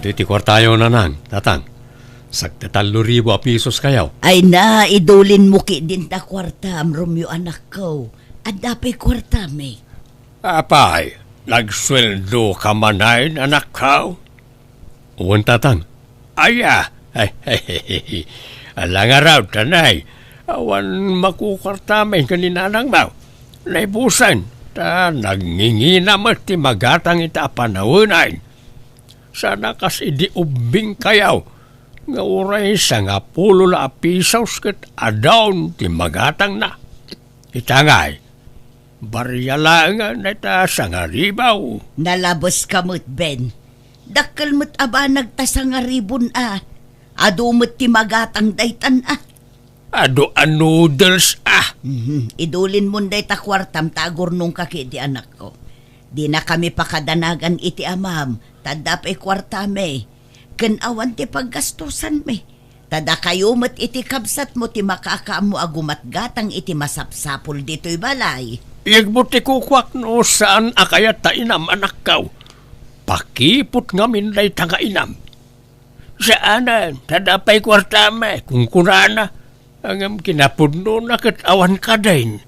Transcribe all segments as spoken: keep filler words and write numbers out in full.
Iti kuartayo, nanang, tatang. Sagdi tallo ribu a pisos kayo. Ay na, idulinmo ketdin ta kuartam, Romeo anakko. Adda pay kuartami. Apay, nagsueldo ka manen, anakko? Wen, tatang. Aya, ala ngarud, tanay. Awan makukuartami ken ni nanangmo. Naibusen, ta nagngingina met ti magatang ita a panawen. Sana kas idi ubbing kayo, nga uray sangapulo la a pisos ket adaon ti magatangna. Ita ngay, baria laeng dayta sangaribu. Nalabeska met, Ben. Dakkel met a banag ta sangaribun a. Adu met ti magatang daytan a. Adu a noodles a. Mhm. Idulinmon dayta kuartam ta agurnongka ketdi, anakko. Dinakami pakadanagan iti amam, ta adda pay kuartami. Ken awan ti paggastusanmi. Ta dakayo met iti kabsatmo ti makakaammo a gumatgatang iti masapsapul ditoy balay. Yegmo ti kukuak no saan a kayat ta inam, anakko. Pakiput ngamin dayta nga inam. Saanen, ta adda pay kuartami, kunkunana. Ngem kinapudnona ket awan kadin.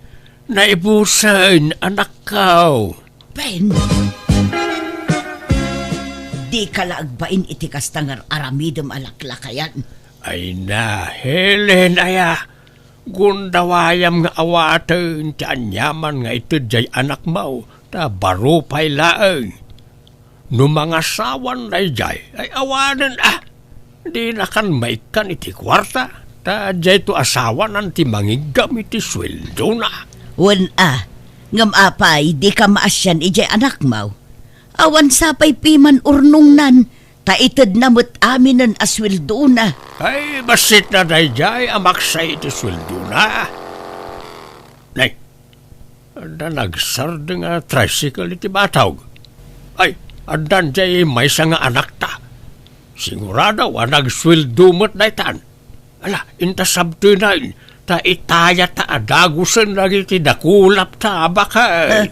Naibusen, anakko. Ben! Dika la agbain iti kasta nga ar-aramidem a laklakayan. Ay na, Helen, aya. Gundawayam nga awaten ti aniaman nga ited jay anakmo, ta baro pay laeng. No mangasawan dayjay, ay awanen a. Dinakan maikkan iti kuarta, ta jayto a sawanan ti mangiggam iti sueldona. Wen a, ngem apay, dika maasian idiay anakmo? Awan sapay piman urnongnan, ta itedna met aminen a sueldona. Ay, basit na dayjay a maksay iti sueldona. Nay, adda nagsardeng a tricycle iti batog. Ay, addan jay maysa nga anakta. Sigurado a nagsueldo met daytan. Ala, inta sabtenen, ta itayata a dagusen dagiti dakulap ta a baket. Eh,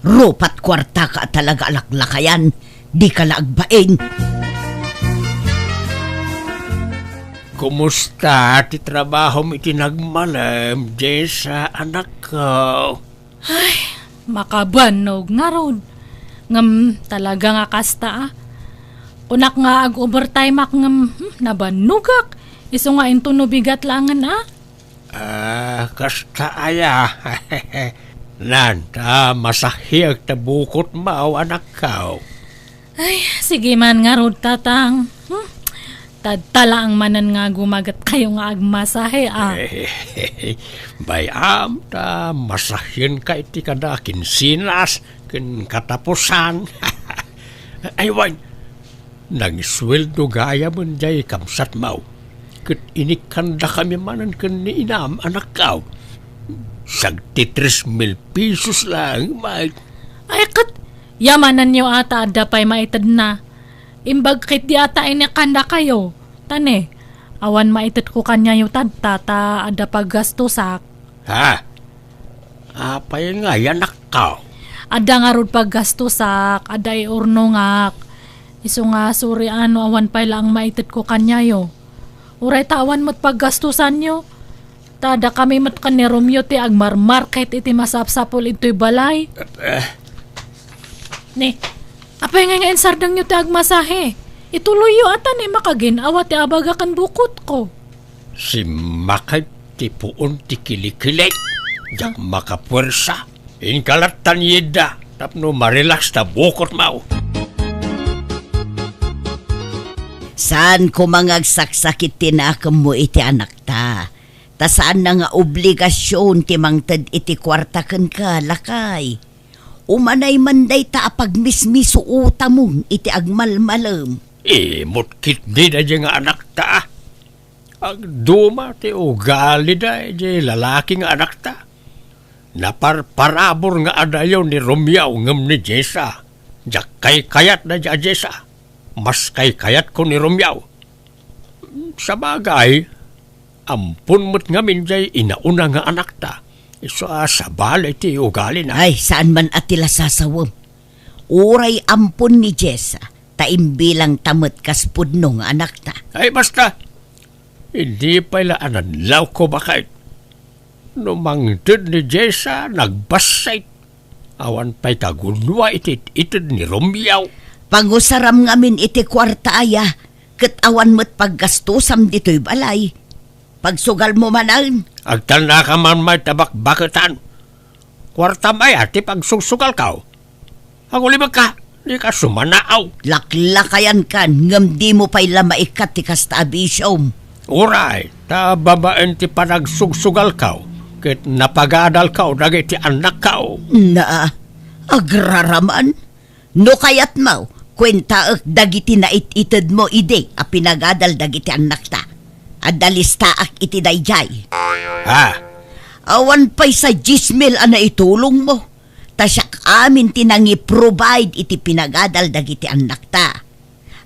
rupat kuartaka a talaga a laklakayan, dika la agbain. Kumusta ti trabahom iti nagmalem, Jessa, anakko? Ay, makabannog ngarud. Ngem talaga nga kasta a. Kunak nga ag-overtime ak ngem, hmm, nabannogak. Isu nga intono bigat laengen a. Ah, kasta aya. Nan, ta masahiek ta bukotmo, anakko. Ay, sige man ngarud, tatang. Hmm? Tadta laeng manen nga gumaget kayo nga agmasahe, a. Bay-am ta masahienka iti kada kinsinas ken katapusan. Ay, wen, nagsueldo gayamen jay kabsatmo. Ket inikkandakami manen ken ni inam, anakko. Sagdi tres mil pesos laeng, Mike. Ay, ket yamanenyo a ta adda pay maitedna. Imbag ketdi a ta inikkandakayo. Ta ne, awan maitedko kaniayo tadta ta adda paggastosak. Ha? Apay ngay, anakko? Adda ngarud paggastosak, adda iurnongak. Isu nga suri a no awan pay laeng maitedko kaniayo. Uray ta awan met paggastosanyo. Ta dakami met ken ni Romeo ti agmarmarket iti masapsapul idtoy balay. Eh. Ni, apay ngay nga insardengyo ti agmasahe? Ituloyyo a ta ni makagin-awa ti abaga ken bukotko. Simmakek ti puon ti kilikilik. Diak makapuersa. Inka lattan yidda tapno marelax ta bukotmo. Saan koma nga agsaksakit ti nakemmo iti anakta. Ta saanna nga obligasion ti mangted iti kuarta kenka, lakay. Umanay man dayta a pagmismisuotamon iti agmalmalem. Imot ketdi daydiay nga anakta. Agduma ti ugalida idiay lalaki nga anakta. Naparparabur nga adayo ni Romeo ngem ni Jessa. Diak kaykayat daydiay a Jessa. Mas kaykayatko ni Romeo. Sabagay, ampon met ngamin diay inauna nga anakta. Isu a sabali ti ugalina. Ay, saan man a ti la sasawem. Uray ampon ni Jessa, Ta imbilangta met kas pudno nga anakta. Ay, basta! Idi pay la a nadlawko, baket. No mangted ni Jessa, nagbassit. Awan pay kagudua iti it-ited ni Romeo. Pangusaram ngamin iti kuarta aya, ket awan met paggastosam ditoy balay. Pagsugalmo manen. Agtannaka man met a bakbaketan. Kuartam aya ti pagsugsugalko? Agulibekka, dika sumanaaw. Laklakayankan, ngem dimo pay la maikkat ti kasta a bisiom. Uray, ta babaen ti panagsugsugalko, ket napagadalko dagiti annakko. Na, agraraman? No kayatmo, kuentaek dagiti nait-itedmo idi a pinagadal dagiti annakta. Adda listaak iti daydiay. Ha? Awan pay sa dies mil a naitulongmo. Ta siak amin ti nangi-provide iti pinagadal dagiti annakta.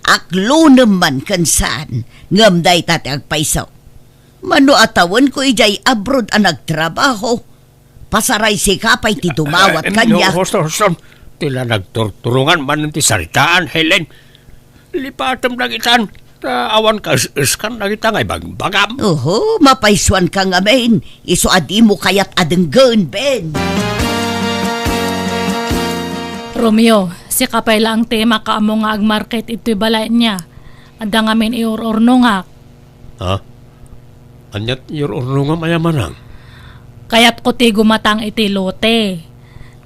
Aklonem man ken saan, ngem dayta ti agpayso. Mano a tawenko idiay abroad a nagtrabaho, pasaray sika pay ti dumawat kaniak. No, Houston, Houston, ti la nagturturongan manen ti saritaan, Helen. Lipatem dagitan, ta awan kaes-eskan dagita nga ibagbagam. Oho, mapaysuanka ngamin, isu a dimo kayat a denggen, Ben. Romeo, sika pay laeng ti makaammo nga agmarket iti balay nia. Adda ngamin iur-urnongak. Ha? Ania ti iur-urnongam aya, manang? Kayatko ti gumatang iti lote.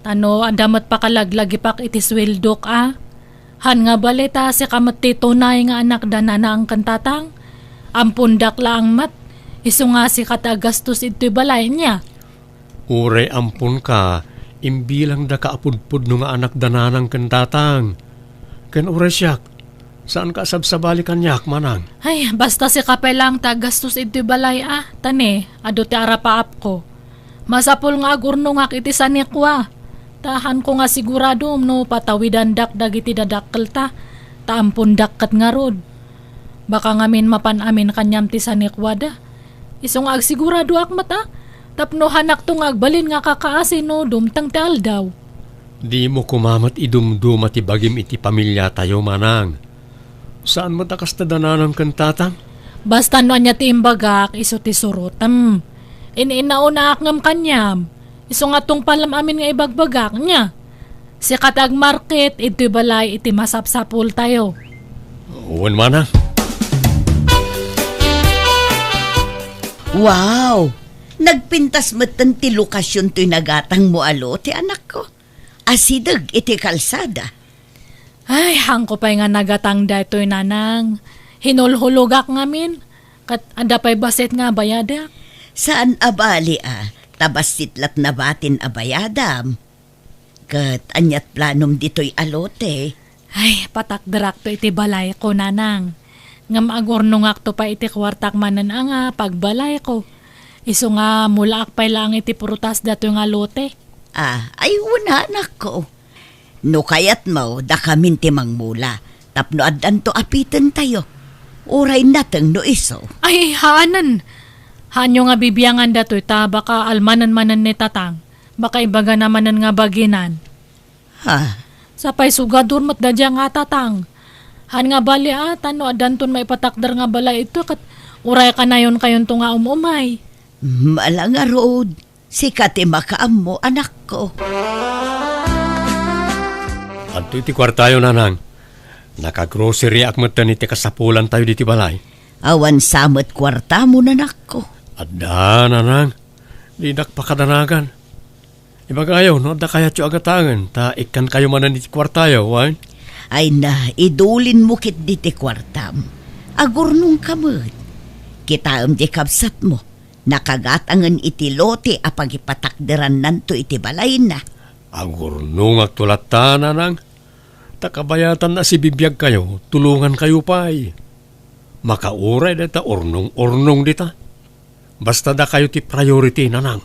Ta no adda met pakalaglagipak iti sueldok a. Han nga bali ta sika met ti tunay nga anak da nanang ken tatang. Ampondak laeng met, isu nga sika ti aggastos iti balay nia. Uray amponka, imbilangdaka a pudpudno nga anak da nanang ken tatang. Ken uray siak, saanka a sabsabali kaniak, manang. Ay, basta sika pay laeng ti aggastos iti balay a, ta ne, adu ti arapaapko. Masapul nga agurnongak iti sanikua. Ta hanko nga sigurado no patawidandak dagiti dadakkelta, ta ampondak ket ngarud. Baka ngamin mapan amin kaniam ti sanikuada. Isu nga agsiguradoak met a, tapno hanakto nga agbalin nga kakaasi no dumteng ti aldaw. Dimo koma met idumduma ti bagim iti pamiliatayo, manang. Saan met a kasta da nanang ken tatang? Basta no ania ti imbagak, isu ti surotem. In-inaonaak ngem kaniam. Isu nga tungpalem amin nga ibagbagak, nia. Sika ti agmarket, idtoy balay iti masapsapultayo. Wen, manang. Wow! Nagpintas metten ti lokasion toy nagatangmo a lote, anakko. Asideg iti kalsada. Ay, hanko pay nga nagatang daytoy, nanang. Hinulhulogak ngamin, ket adda pay bassit nga bayadak. Saan a bali a, ta bassit la't nabatin a bayadam. Ket ania't planom ditoy a lote? Ay, patakderakto iti balayko, nanang. Ngem agurnongakto pay iti kuartak manen a nga pagbalayko. Isu nga mulaak pay laeng iti prutas datoy nga lote. Ah, ay, wen, anakko. No kayatmo, dakamin ti mangmula, tapno addanto a pitentayo. Uray nateng no isu. Ay, haanen. Haanyo nga bibiangan datoy ta baka almanen manen ni tatang. Baka ibagana manen nga baginan. Ha? Sapay sugadur met daydiay nga tatang. Han nga bali a, ta no addanton maipatakder nga balay ito, ket uray kanayon kayonto nga um-umay. Mala ngarud, sika ti makaammo, anakko. Adtoy ti kuartayo, nanang. Nakagroceryak metten iti kasapulantayo ditoy balay. Awan sa met kuartamo, anakko? Adda, nanang. Dinak pakadanagan. Ibagayo, no adda kayatyo a gatangen, ta ikkankayo manen iti kuartayo, wen? Ay na, idulinmo ketdi ti kuartam. Agurnongka met. Kitaem ti kabsatmo. Nakagatangen iti lote a pagipatakderannanto iti balayna. Agurnongakto latta, nanang. Ta kabayatanna a sibibiagkayo, tulongankayo pay. Makauray dayta urnong-urnong dita. Basta dakayo ti priority, nanang.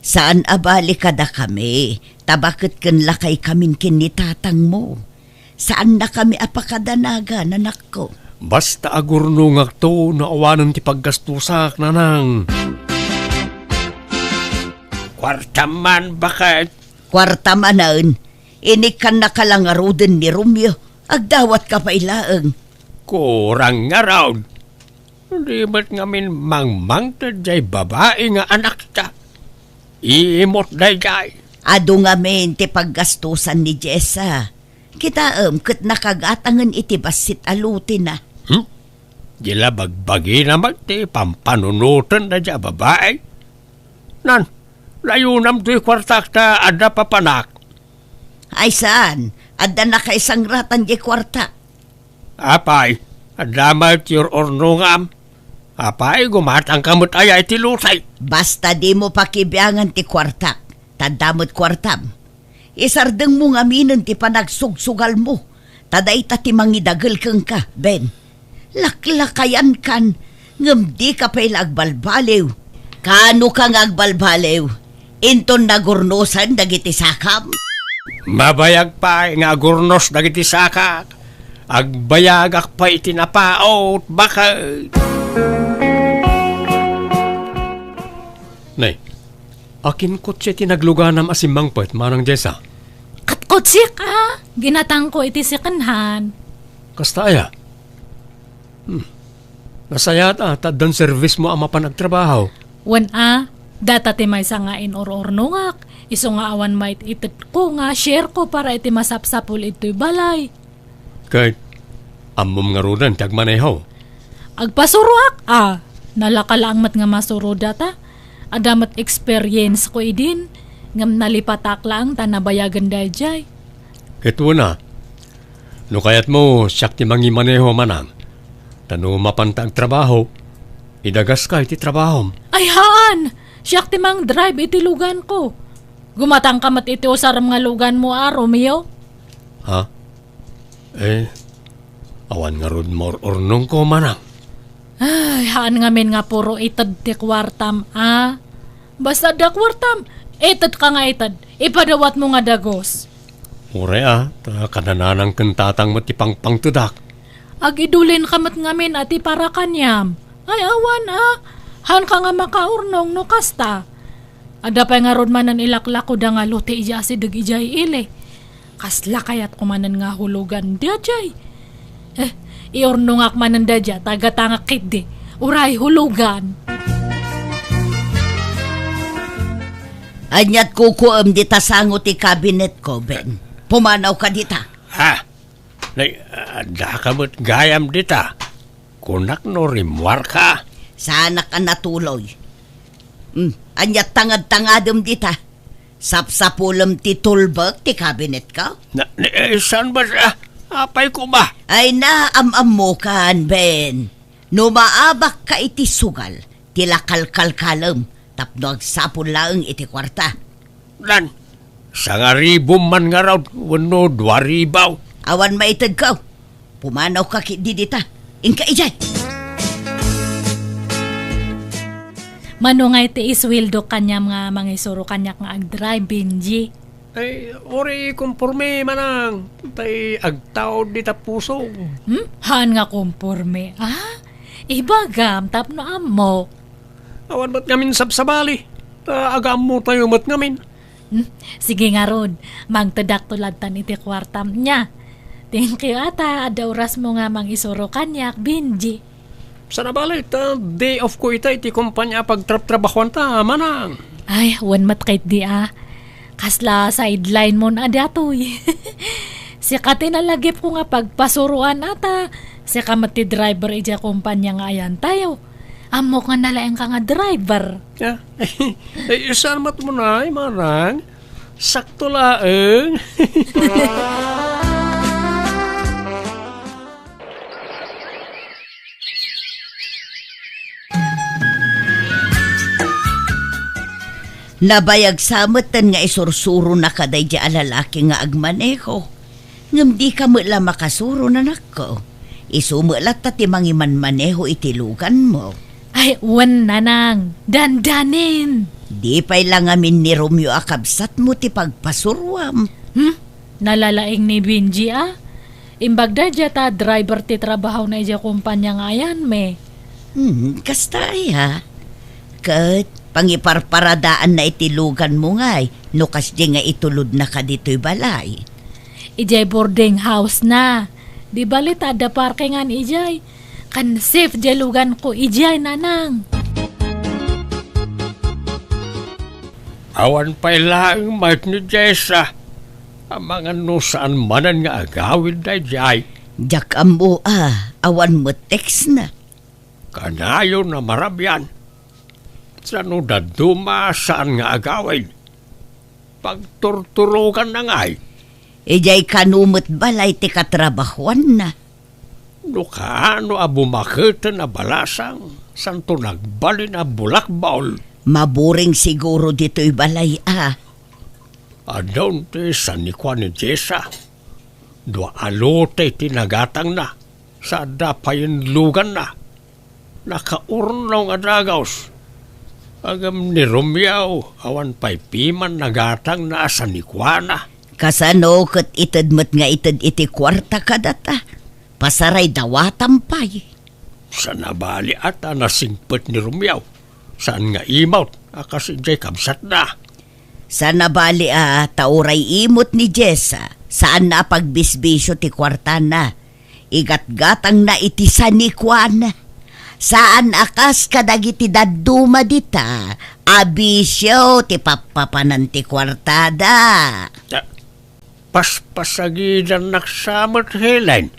Saan a bali kadakami, ta baket ken lakaykamin ken ni tatangmo. Saannakami a pakadanagan, anakko. Basta agurnongakto no awanen ti paggastusak, nanang. Kuartam man, baket. Kuarta manen, inikkannaka la ngaruden ni Romeo. Agdawatka pay laeng. Kurang ngarud. Di met ngamin mangmangted jay babai nga anakta. Iimot dayjay. Adu ngamin ti paggastusan ni Jessa. Kitaem ket nakagatangen iti bassit a lote na. Hmm? Di la bagbagina met ti pampanunoten dayjay a babai. Nan, layonam toy kuartak ta adda papanak. Ay saan, adda nakaisangratan jay kuartak. Apay, adda met ti ur-urnongam. Apay, gumatangka met aya iti lote. Basta dimo pakibiangan ti kuartak, ta adda met kuartam. Isardengmo ngaminen ti panagsugsugalmo, ta dayta ti mangidagel kenka, Ben. Laklakayankan, ngem dika pay la agbalbaliw. Kaano ka nga agbalbaliw? Inton nagurnosan dagiti sakam? Mabayag pay nga agurnos dagiti sakak. Agbayagak pay iti napaut, baket. Nay, akin kotse ti nagluganam a simmangpet, Manang Jessa? Ket kotsek a, ginatangko iti second hand. Kasta aya? Hmm. Nasayaat a, ta addan servismo a mapan agtrabaho. Wen a, data ti maysa nga inur-urnongak, isu nga awan maitedko nga shareko para iti masapsapul itoy balay. Ket, ammom ngaruden ti agmaneho? Agpasuroak a, nalaka laeng met nga masuro data. Adda met experience ko idin, ngem nalipatak laeng ta nabayagen daydiay. Ket wen a, no kayatmo, siak ti mangimaneho, Manang. Ta no mapanta agtrabaho, idagaska iti trabahom. Ay haan! Siak ti mangdrive iti luganko. Gumatangka met iti usarem nga luganmo a, Romeo. Ha? Eh, awan ngarud maur-urnongko, Manang. Ay, haan ngamin nga puro ited ti kuartam a. Basta adda kuartam, itedka nga ited, ipadawatmo nga dagus. Uray a, ta kanananang ken tatang met ti pangpangtedak. Agidulinka met ngamin a ti para kaniam. Ay awan a, haanka nga makaurnong no kasta. Adda pay ngarud manen ilaklakoda nga lote idiay asideg idiay ili. Kasla kayatko manen nga hulugan daydiay. Eh, iurnongak manen daydiay, ta gatangak ketdi. Uray hulugan. Aniat kukuem dita sango ti kabinetko, Ben? Pumanawka dita. Ha? Nay, addaka met gayam dita. Kunak no rimmuarka. Saanak a natuloy. Hmm, aniat tangad-tangadem dita? Sapsapulem ti tulbek ti kabinetko? Na, ni, eh, saan ba, ah, apay ko ba? Ay na, am-ammokan, Ben. No maabakka iti sugal, ti la kalkalkalem tapno agsapul laeng iti kuarta. Nan, sangaribom man ngarud wenno duaribaw. Awan maitedko. Pumanawka ketdi dita. Inka idiay. Mano ngay ti isweldo kaniam nga mangisuro kaniak nga agdrive, Benji? Ay, uray konporme, Manang. Tay agtaud dita pusog. Hmm? Haan nga konporme, ah? Ibagam tapno ammok. Awan met ngamin sabsabali. Ta agaammotayo met ngamin. Hmm? Sige ngarud, mangtedakto lattan iti kuartam nia. Thank you, ata. Adda orasmo nga mangisuro kaniak, Benji. Sana bale, ta day off ko ita iti kompania a pagtrabtrabahuanta, Manang. Ay, wen met ketdi a. Kasla sideline mon a datoy. Sika ti nalagipko nga pagpasuroan ata. Sika met ti driver idiay kompania nga ayantayo. Ammok nga nalaingka nga driver. Ya. Ay, salamat mo na, ay, Manang. Sakto laeng. Nabayag sa metten nga isursuronaka daydiay a lalaki nga agmaneho. Ngem dika met la makasuro, nanakko. Isu met latta ti mangimanmaneho iti luganmo. Ay, wen, nanang. Dandanin. Di pay la ngamin ni Romeo a kabsatmo ti pagpasuroam. Hmm? Nalalaing ni Benji, a? Imbag daydiay ta driver ti trabahona idiay kompania nga ayanmi. Hmm, kasta aya. Ket pangiparparadaanna iti luganmo ngay no kasdi nga itulodnaka ditoy balay. Idiay boarding house na. Di bali ta adda parkingan idiay. Ken safe diay luganko idiay, Nanang. Awan pay laeng met ni Jessa. Amangan no saan manen nga agawid daydiay. Diak ammo a, awan met text na. Kanayon a marabian. Sa no dadduma saan nga agawid, pagturturoganna ngay. Idiay kano met balay ti katrabahoanna. No kaano a bumaketen a balasang, santo nagbalin a bulakbol. Maburing siguro ditoy balay a. Adun ti sanikuan ni Jessa. Dua a lote ti nagatangna, sa adda payen luganna. Nakaurnaw nga dagus. Ngem ni Romeo, awan pay piman nagatangna a sanikuana. Kasano ket ited met nga ited iti kuarta kadata? Pasaray dawatam pay. Saan a bali a ta nasingpet ni Romeo. Saan nga imot a kas idiay kabsatna. Saan a bali a ta uray imot ni Jessa, saan a pagbisbisio ti kuartana. Igatgatangna iti sanikuan. Saan a kas kadagiti dadduma dita, a bisio ti pappapanan ti kuartada. Ta-, paspasagidannak sa met, Helen.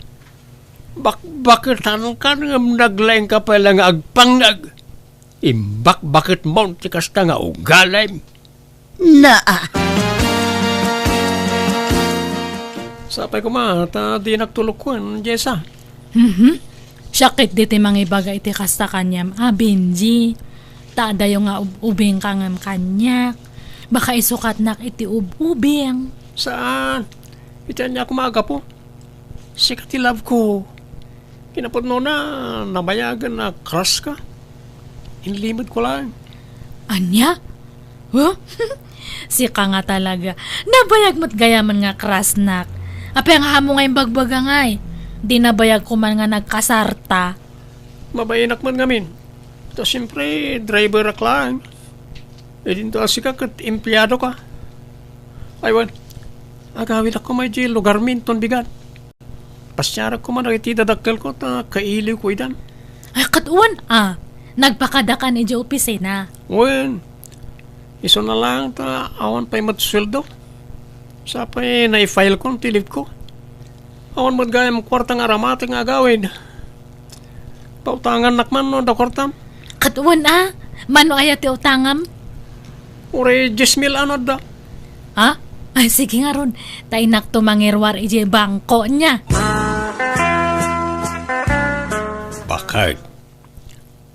Bakbaketankan ngem naglaingka pay la nga agpangngeg. Imbakbaketmon ti kasta nga ugalim. Naa. Sapay koma ta dinak tulokuen, Jessa. Mhm. Siak ketdi ti mangibaga iti kasta kaniam a, Benji. Ta adayo nga ub-ubingka ngem kaniak. Baka isukatnak iti ub-ubing. Saan? Iti ania koma a gapu? Sika ti love ko. Kinapudnona, nabayagen a crush ka. Inlimedko laeng. Ania? Huh? Sika nga talaga. Nabayag met gayamen nga crushnak. Apay nga ammo nga imbagbaga ngay? Di nabayag ko man nga nagkasarta. Mabainak met ngamin. Ta siempre, driverak laeng. Idinto a sika ket empleado ka. Ay wen, agawidak koma idiay lugarmi inton bigat. Pasiarak koma dagiti dadakkelko ta kailiwko idan. Ay, ket wen a, nagpakadakan idiay opisina. Wen, isuna laeng ta awan pay met sueldo. Sapay naifilekon ti leave ko. Awan met gayam kuarta nga aramatek nga agawid. Pautangannak man no adda kuartam? Ket wen a, mano aya ti utangam? Uray dies mil a no adda. Ha? Ay, sige ngarud. Ta innakto mangiruar idiay bangko nia. Bakit?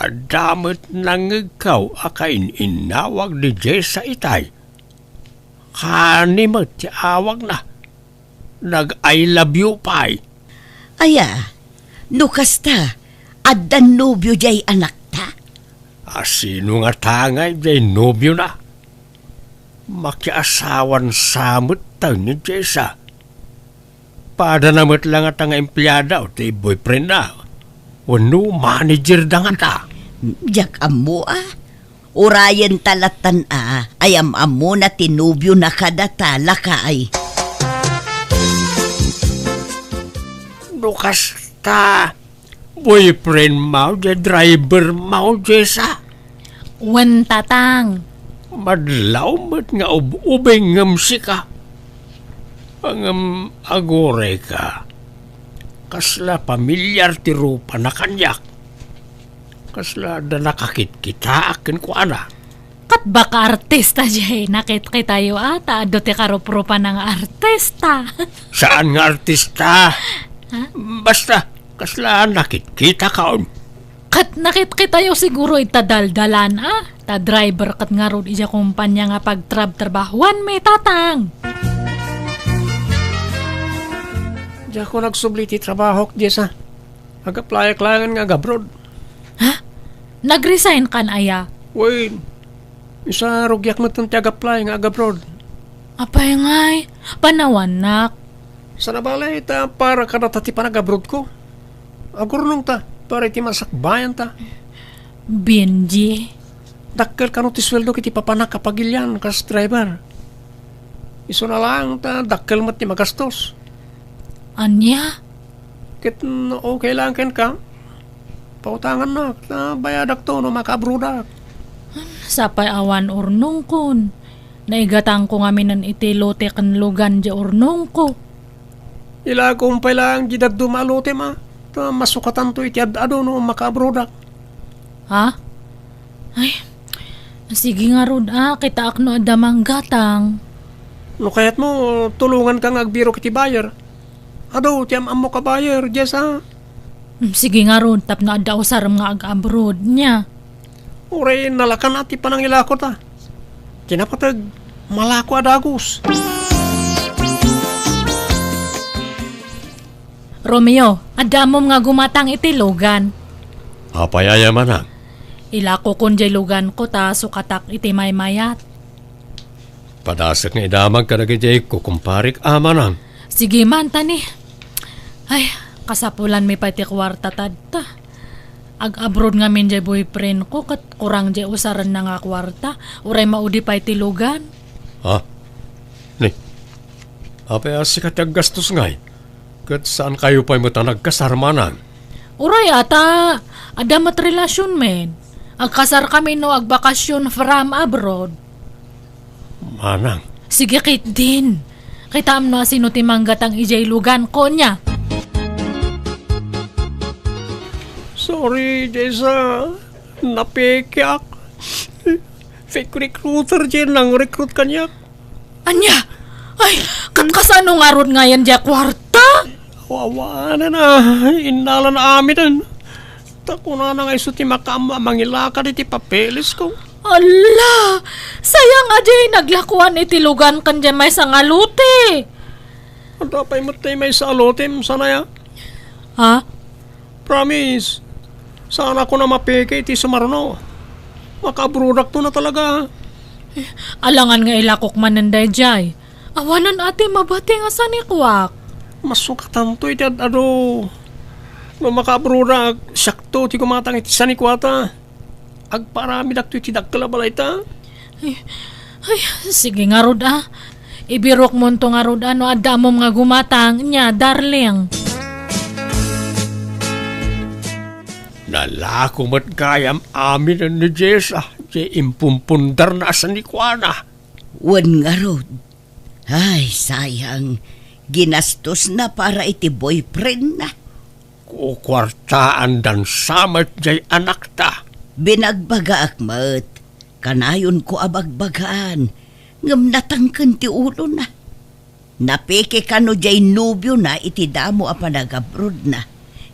Adda met nangngegko a kain-innawag ni Jessa itay. Kani met ti awagna. Nag-I love you pay. Aya, no kasta, addan nobio diay anakta? A sino ngata ngay diay nobiona? Makiasawan sa met tayo ni Jessa. Padana met la ngata nga empleada ti boyfriendna. Wenno manager da ngata. Diak ammo a. Urayen ta lattan a, ay am-ammona ti nobiona kadata, lakay. No kasta, boyfriend mo, diay driver mo, Jessa? Wen, Tatang. Madlaw met nga ub-ubing ngem sika. Ngem aguray ka. Kasla pamilyar ti rupana kaniak. Kasla adda nakakitkitaak kenkuana. Ket baka artista diay nakitkitayo a, ta adu ti karuprupana nga artista. Saan nga artista? Ha? Basta, kasla nakitkitakon. Ket nakitkitayo siguro ita daldalan a, ta driver ket ngarud idiay kompania nga pagtrabtrabahuanmi, Tatang. Diak ko nagsubli ti trabahok, Jessa. Ag-applyak laengen nga ag-abroad. Ha? Nag-resign kan aya? Wen, isa rugiak met ti ag-apply nga ag-abroad. Apay ngay, panawannak. Saan a bale, ta para kadata ti panag-abroad ko. Agurnong ta, para iti masakbayan ta. Benji. Dakkel kano ti sueldo iti papanak a pagilian kas driver. Isuna laeng ta dakkel met ti magastos. Ania? Ket no okay lang kenka, pautangannak, ta bayadakto no makaabrodak. Sapay awan urnongkon. Naigatangko ngamin iti lote ken lugan diay urnongko. Ilakom pay lang diay dadduma a lotem a, ta masukatanto iti ad-adu no makaabrodak. Ha? Ay, sige ngarud a, kitaak no adda manggatang. No kayatmo, tulonganka nga agbirok iti buyer. Adu ti am-ammok a buyer, Jessa. Mm, sige ngarud, tapno adda usarem nga ag-abroad nia. Uray nalakan a ti panangilakota. Kinapateg, malako a dagus. Romeo, adda ammom nga gumatang iti lugan. Apay aya manang? Ilakokon diay luganko ta sukatak iti maymayat. Padasek nga idamag kadagiti kukumparik a manang. Sige man, tani. Ay, kasapulanmi pay ti kuarta tadta. Ag-abroad ngamin diay boyfriendko ket kurang diay usarenna nga kuarta. Uray maudi pay ti lugan. Ha? Ni, apay a sika ti aggastos ngay? Ket saankayo pay met a nagkasar manang? Uray a ta, adda met relasionmi. Agkasarkami no agbakasyon from abroad. Manang. Sige ketdin. Kitaem no asino ti manggatang idiay luganko nia. Sorry, Jessa. Napekeak. Fake recruiter diay nang-recruit kaniak. Ania? Ay, ket kasano ngarud ngayen diay kuarta? Awanen a, innalana aminen. Ta kunana nga isu ti makaammo a mangilakad iti papelesko. Ala! Sayang a diay naglakuan iti lugan ken diay maysa nga lote. Adda pay met tay maysa a lotem, saan aya? Ha? Promise, saanakon a mapeke iti sumarno. Makaabrodakto na talaga. Alangan nga ilakok manen daydiay. Awanen a ti mabati nga sanikuak. Masukatanto iti ad-adu. No makaabrodak, siakto ti gumatang iti sanikuata. Agparamidakto iti dakkel a balayta. Ay, ay, sige ngarud a. Ibirokmonto ngarud a no adda ammom nga gumatang nia, darling. Nalako met gayam aminen ni Jessa, diay impumpundarna a sanikuana. Wen ngarud. Ay, sayang. Ginastosna para iti boyfriendna. Kukuartaandan sa met diay anakta. Binagbagaak met, kanayonko a bagbagaan, ngem natangken ti ulona. Napeke kano diay nobiona iti damo a panagabrodna.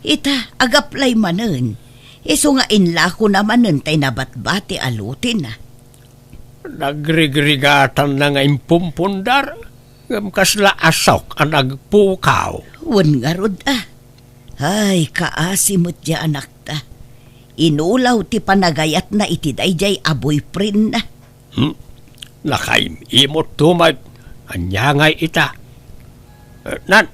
Ita, agaplay manen. Isu nga inlakona manen tay nabatbati a lotena. Nagrigrigatanna nga impumpundar, ngem kasla asok a nagpukaw. Wen ngarud a. Ay, kaasi met diay anakta. Inulaw ti panagayatna iti daydiay a boyfriendna. Hmm? Nakaim-imotto met. Ania ngay ita? Eh, nan,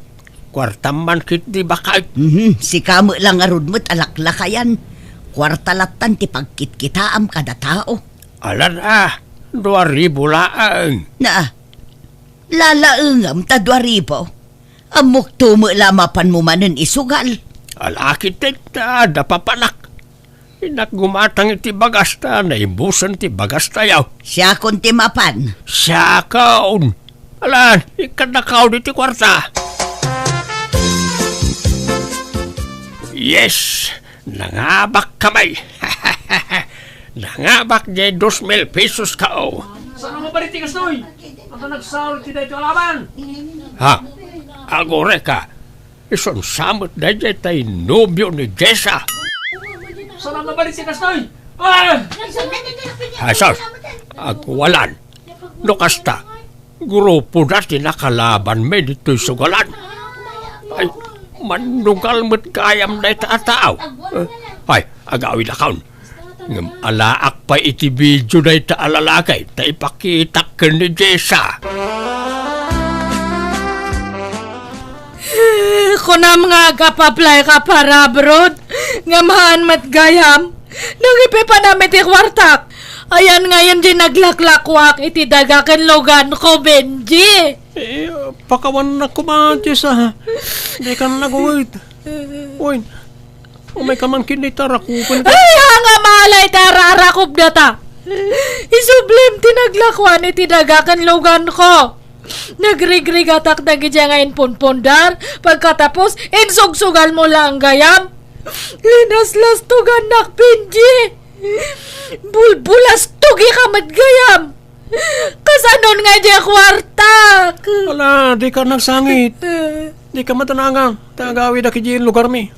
kuartam man ketdi baket. Mhm, sika met la ngarud met a laklakayan. Kuarta lattan ti pagkitkitaam kada tao. Alan a, dua ribu laeng. Na, lalaengam ta dua ribu. Ammokto met la mapanmo manen isugal. Ala ketdi ta adda papanak. Innak gumatang iti bagas ta naibusen ti bagastayo. Siakon ti mapan. Siakon. Alan, ikkannakaw ditoy kuarta. Yes! Nangabak kami! Nangabak diay dos mil pesos kao. Saan a mabalin ti kastoy? Ata nagsao ti daytoy a laban. Ha? Agurayka. Isun sa met daydiay tay nobio ni Jessa. Saan a mabalin ti kastoy? Ah! Jesus! Agwalan. No kasta, grupoda ti nakalabanmi ditoy sugalan. Ay, mannugal met gayam dayta a tao. Eh, ay, agawidakon. Ngem alaak pay iti video dayta a lalaki ta ipakitak ken ni Jessa. Kunam nga ag-apply ka para abroad, ngem haan met gayam. Nangipipanam iti kuartak. Ayan ngayon di naglaklakuak iti daga ken luganko, Benji. Eh, pakawannak koma, Jessa. Dikan naguwit. Wen, umay ka man ket ta rakupen ka. Ay, anga malay ta ararakop data. Isublim ti naglakuan iti daga ken luganko. Nagrigrigatak dagiti nga impunpundar, pagkatapos, insugsugal mo lang gayam. Linaslastogannak, Benji. Bulbulastogi ka met gayam. Kasanon nga di kuartak? Ala, di ka nagsangit. Di ka matanangang. Ta agawid a kidi lugar mi.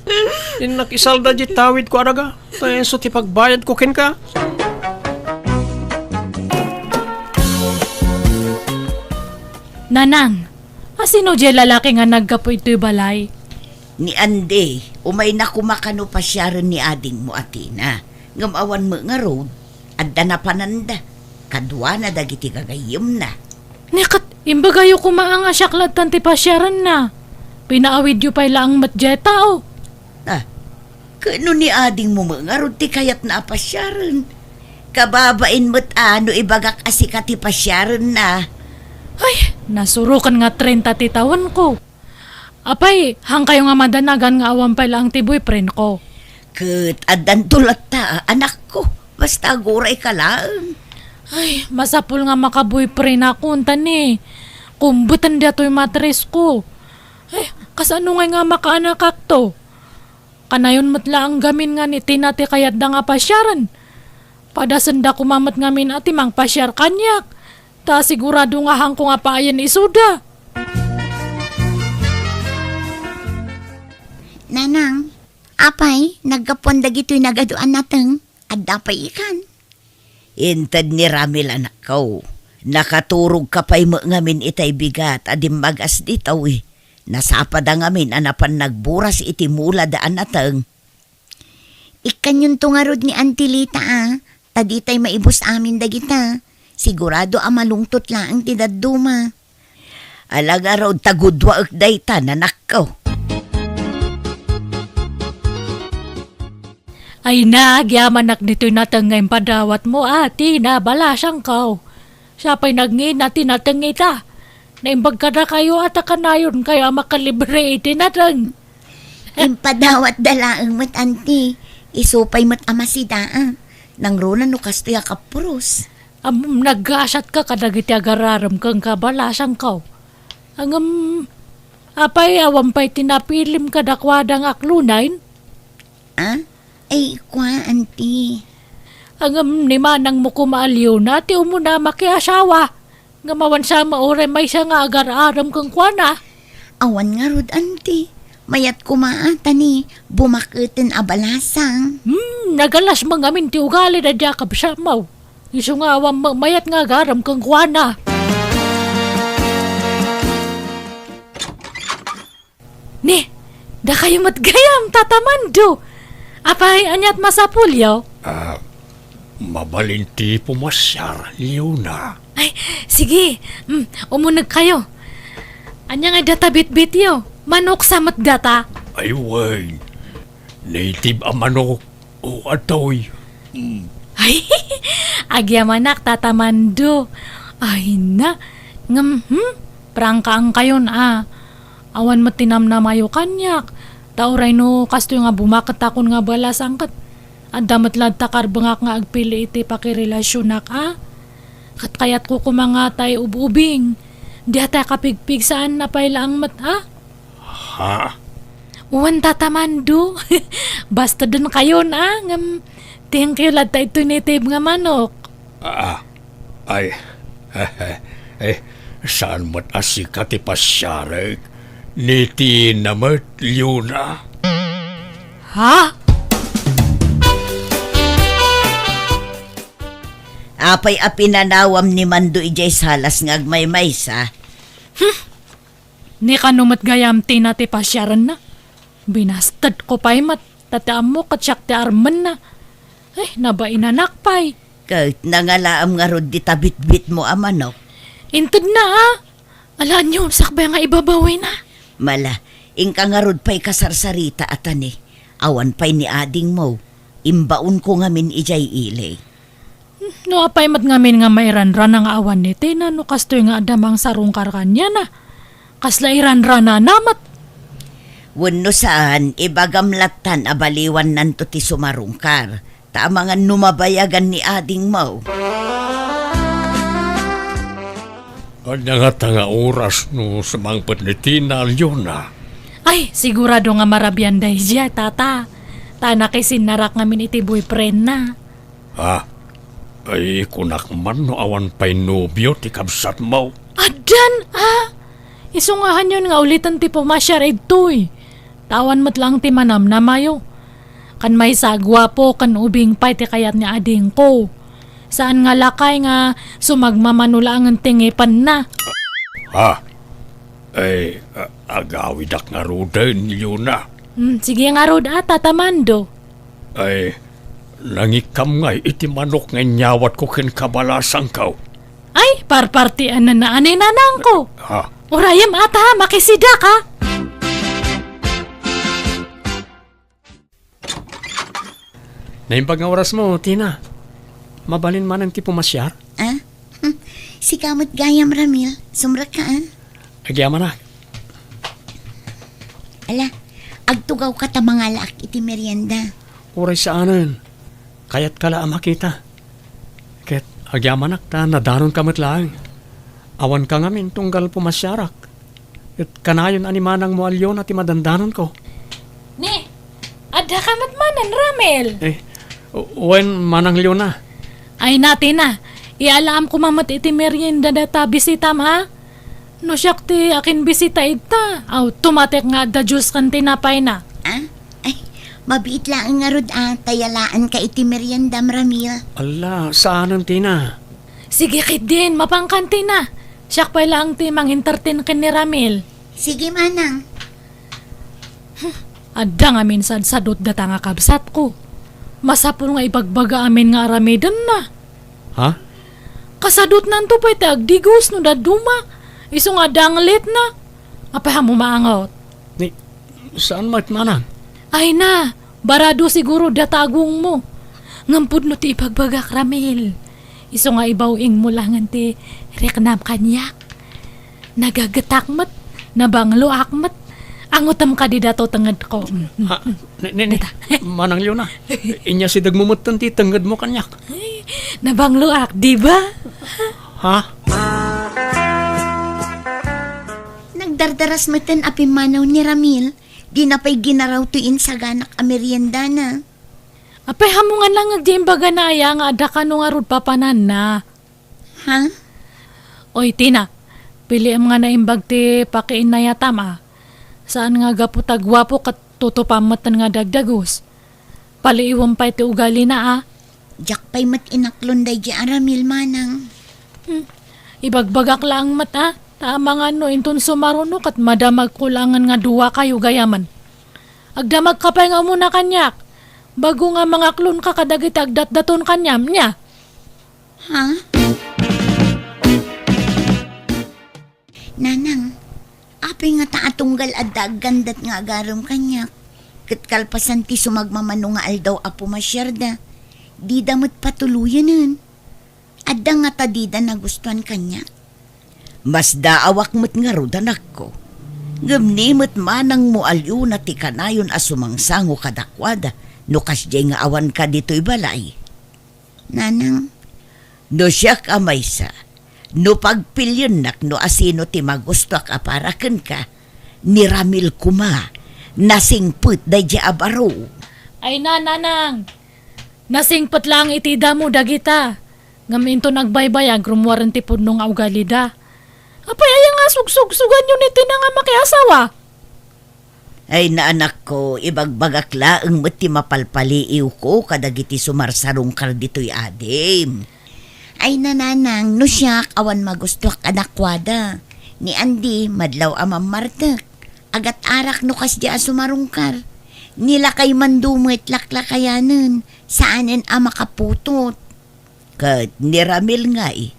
Innak isalda di tawid ko araga. Ta isu ti pagbayad ko kenka. Nanang, asino di lalaki nga naggapu itoy balay? Ni Andy, umayna koma kano pasiaren ni adingmo a Tina. Ngem awan met ngarud, adda napananda. Kaduana dagiti gagayyemna. Ni ket, imbagayo koma a nga siak lattan ti pasiarenna. Pinaawidyo pay laeng met diay tao. Ah, ket no ni adingmo met ngarud ti kayatna a pasiaren. Kababain met a no ibagak a sika ti pasiarenna. Ay, nasuroken nga trenta ti tawenko. Apay, haankayo nga madanagan nga awan pay laeng ti boyfriendko? Ket addanto latta, anakko. Basta agurayka laeng. Ay, masapul nga makaboyfriendakon, ta ni, kumbeten daytoy matrisko. Ay, kasano ngay nga makaanakakto? Kanayon met laeng gamin nga ni Tina ti kayatda nga pasiaren. Padasenda koma met ngamin a ti mangpasiar kaniak. Ta sigurado nga haanko nga paayen isuda. Nanang, apay, naggapuan dagitoy nagadu a nateng? Adda pay ikan? Inted ni Ramil, anakko. Nakaturogka pay met ngamin itay bigat a dimmagas ditoy. Nasapada ngamin a napan nagburas iti mulada a nateng. Ikkanyonto ngarud ni Auntie Lita a, ta ditay maibus amin dagita. Sigurado a malungtot laeng ti dadduma. Ala ngarud ta gudwaek dayta, nanakko. Ay na, agyamanak ditoy nateng nga impadawatmo, a, Tina, balasangko. Siak pay nagngina ti nateng ita. Naimbag kadakayo a ta kanayonkayo a makalibre iti nateng. Impadawatda laeng met, anti. Isu pay met a masida, a. Nangruna no kastoy a kapuros. Am, naggasatka kadagiti agar-arem kenka, balasangko. Ngem, apay, awan pay ti napilim kadakuada nga aklunaen? A? Ay, kua, anti. Ngem ni manangmo koma a Leona ti umuna a makiasawa. Ngem awan sa mauray maysa nga agar-arem kenkuana. Awan ngarud, anti. Mayat koma a ta ni bumaketen a balasang. Hmm, nagalas met ngamin ti ugali daydi a kabsatmo. Isu nga awan met mayat nga agar-arem kenkuana. Ni, dakayo met gayam, Tata Mando. Apay, ania't masapulyo? Ah, mabalin ti pumasiar, Leona. Ay, sige. Mm, umunegkayo. Ania nga data bitbityo? Manok sa met data? Ay, wen. Native a manok. O, atoy. Mm. Ay, agyamanak, Tata Mando. Ay na. Ngem, hmm? Prangkaankayon, a. Awan met ti namnamayo kaniak. Ta uray no kastoy nga bumakettakon nga balasang ket adda met latta karbengak nga agpili iti pakirelasionak, a. Ket kayatko koma nga tay ub-ubing. Diatay kapigpigsaanna pay laeng met, a. Ha? Wen, Tata Mando. Basta denkayon, a, ngem thank you latta itoy native nga manok. Ah, ay, eh, saan met a sika ti pasiarek? Ni Tina met, Leona? Ha? Apay a pinanawam ni Mando idiay salas nga agmaymaysa? Hmm. Ni kano met gayam Tina ti pasiarenna? Binastedko pay met, ta ti ammok ket siak ti armenna. Ay, nabainanak pay. Ket nangalaam ngarud dita bitbitmo a manok? Intedna, a. Ala, aniaw, sakbay nga ibabawina. Mala, inka ngarud pay kasarsarita a tani. Awan pay ni adingmo. Imbaonko ngamin idiay ili. No apay met ngamin nga mairanrana nga awan ni Tina no kastoy nga adda mangsarungkar kaniana? Kasla iranranana met? Wenno saan, ibagam lattan a baliwannanto ti sumarungkar, ta amangan no mabayagan ni adingmo. Ania ngata nga oras no sumangpet ni Tina, Leona? Ay, sigurado nga marabian daydiay, tata. Ta nakisinnarak ngamin iti boyfriendna. Ha? Ay, kunak man no awan pay nobio ti kabsatmo. Addan, a? Isu nga hanyon nga uliten ti pumasiar idtoy. Ta awan met laeng ti manamnamayo. Kan maysa a guapo ken ubing pay ti kayat ni adingko. Saan nga lakay nga sumagmamano laengen ti ngipenna. Ha? Ay, a-, agawidak ngaruden, Leona. Hmm, sige ngarud a, Tata Mando. Ay, nangikkam ngay iti manok nga inyawatko ken kabalasangko. Ay, parpartian na naanay nanangko. Ha? Urayem ata, makisidak, ha? Naimbag nga orasmo, Tina. Mabalin manen ti pumasiar? Ah? Hmm. Sika met gayam, Ramil. Sumrekka, ah? Agyamanak. Ala, agtugawka ta mangalaak iti merienda. Uray saanen. Kayatka la a makita. Ket agyamanak ta nadanonka met laeng. Awanka ngamin tunggal pumasiarak. Ket kanayon a ni manangmo a Leona ti madandanonko. Ni, addaka met manen, Ramil? Eh, wen, Manang Leona. Ay na, Tina, iyalam koma met iti merienda dayta bisitam, a? No siak ti akinbisita ita, automatic nga adda juice ken tinapayna. Ah? Ay, mabiit laeng ngarud a, ta yalaanka iti meriendam, Ramil. Ala, saanen, Tina. Sige ketdin, mapankan, Tina. Siak pay laeng ti mangentertain ken ni Ramil. Sige, manang. Hmm, adda ngamin sadsadot data nga kabsatko. Masapul nga ibagbaga amin nga aramidenna. Ha? Kasadotnanto pay ti agdigos no dadduma. Isu nga danglitna. Apay a mo maangot? Ni, saan met, manang? Ay na, barado siguro data agongmo. Ngem pudno ti ibagbagak, Ramil. Isu nga ibaw-ingmo laengen ti riknam kaniak. Nagagetak met, nabangloak met. Angotem kadi dato tengedko. Mm, mm, Ha? mm. Ni, ni, ni, Dita. Manang Leona, inyasidegmo metten ti tengedmo kaniak. Ay, nabangloak, di ba? Ha? Nagdardaras metten a pimmanaw ni Ramil. Dina pay ginaraw toy insaganak a meriendana. Apay, hamongan lang di imbagana aya nga adda kano ngarud papananna. Ha? Oy, Tina, piliem nga naimbag ti pakiinnayatam, a. Saan nga gapu ta guapo ket tutupam metten nga dagdagus. Paliiwem pay ti ugalina, a. Diak pay met inaklon daydi a Ramil, manang. Hmm. Ibagbagak laeng met, a. Ta amangan no inton sumaruno ket madamagko laengen nga duakayo gayamen. Agdamagka pay nga umuna kaniak. Bago nga mangaklonka kadagiti agdatdaton kaniam, nia? Ha? Nanang, apay ngata a tunggal adda aggandat nga agarem kaniak, ket kalpasan ti sumagmamano nga aldaw a pumasiarda, dida met patuloyenen? Adda ngata dida nagustuan kaniak? Masdaawak met ngarud, anakko. Ngem ni met manangmo a Leona ti kanayon a sumangsango kadakuada no kasdiay nga awanka ditoy balay. Nanang. No siak a maysa, no pagpiliennak no asino ti magustuak a para kenka, ni Ramil koma, nasingpet daydi a baro. Ay na, nanang! Nasingpet laeng iti damo dagita. Ngem inton agbaybayag, rummuaren ti pudno nga ugalida. Apay aya nga sugsugsuganyo ni Tina nga makiasawa? Ay, naanakko, ibagbagak laeng met ti mapalpaliiwko kadagiti sumarsarungkar ditoy adim. Ay, nananang, no siak, awan magustuak kadakuada. Ni Andy, madlaw a mammartek. Agat-arak no kasdi a sumarungkar. Ni lakay man dumet laklakayanen, saanen a makaputot. Ket ni Ramil ngay,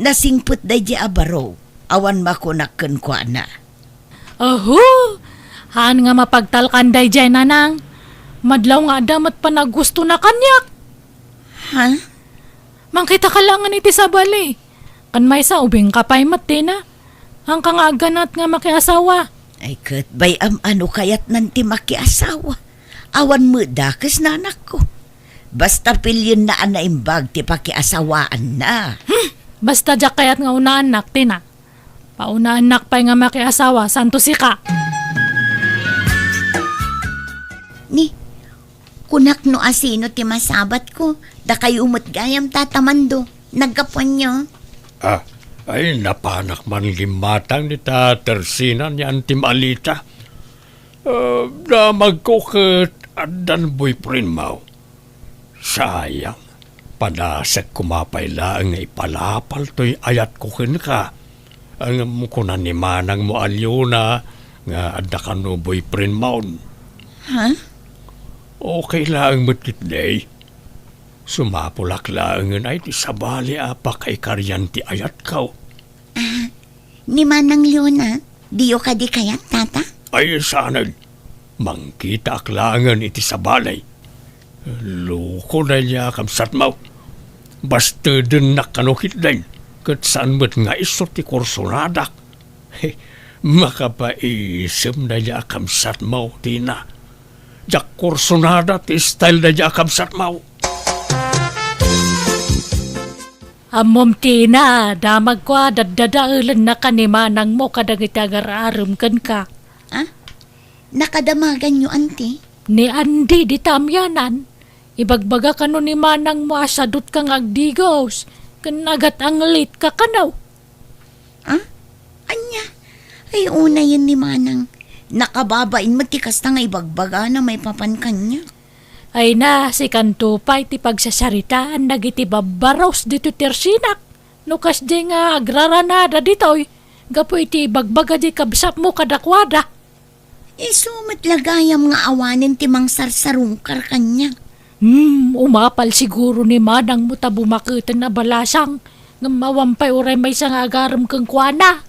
nasingpet daydi a baro, awan makunak kenkuana. Aho! Haan nga mapagtalkan daydiay, nanang. Madlaw nga adda met panagustona kaniak. Ha? Mangkitaka laengen iti sabali. Ken maysa, ubingka pay met, Tina. Haanka nga agganat nga makiasawa. Ay, ket bay-am a no kayatnan ti makiasawa. Awan met dakes, nanakko. Basta pilienna a naimbag ti pakiasawaanna. Hmm! Basta diak kayat nga unaannak, Tina. Paunaannak pay nga makiasawa, santo sika. Ni, kunak no asino ti masabatko, dakayo met gayam, Tata Mando. Naggapuanyo? Ah, ay, napanak man gimmatang ni Tata Tersina ni Antim Alita. Ah, damagko ket addan boyfriendmo. Sayang, padasek koma pay laeng nga ipalapal toy ayatko kenka. Ngem kuna ni manangmo a Leona nga adda kano boyfriendmo. Ha? Okay laeng met ketdi. Sumapulak laengen ay ti sabali a pakaikarian ti ayatko. Ah, ni Manang Leona, diyo kadi kayat, Tata? Ay, saan. Mangkitaak laengen iti sabali. Loko daydiay a kabsatmo. Bastedennak kano ketdi, ket saan met nga isu ti kursonadak. He, makapaisem daydiay a kabsatmo, Tina. Diak kursonada ti style daydiay a kabsatmo. Ammom, Tina, damagko a daddadaelennak ni manangmo kadagiti agar-arem kenka. Ah? Nakadamaganyo, Anti? Ni Andy dita amianan, ibagbaga kano ni manangmo a sadutka nga agdigos ken agat-anglitka kano. Ah? Ania? Ay, unayen ni manang. Nakababain met ti kasta nga ibagbagana maipapan kaniak. Ay na, sikanto pay ti pagsasaritaan dagiti babbaros ditoy Tersinak. No kasdiay nga agraranada ditoy, gapu iti ibagbaga di kabsatmo kadakuada. Isu met la gayam nga awanen ti mangsarsarungkar kaniak. Hmm, umapal siguro ni manangmo ta bumaketen a balasang, ngem awan pay uray maysa nga agarem kenkuana.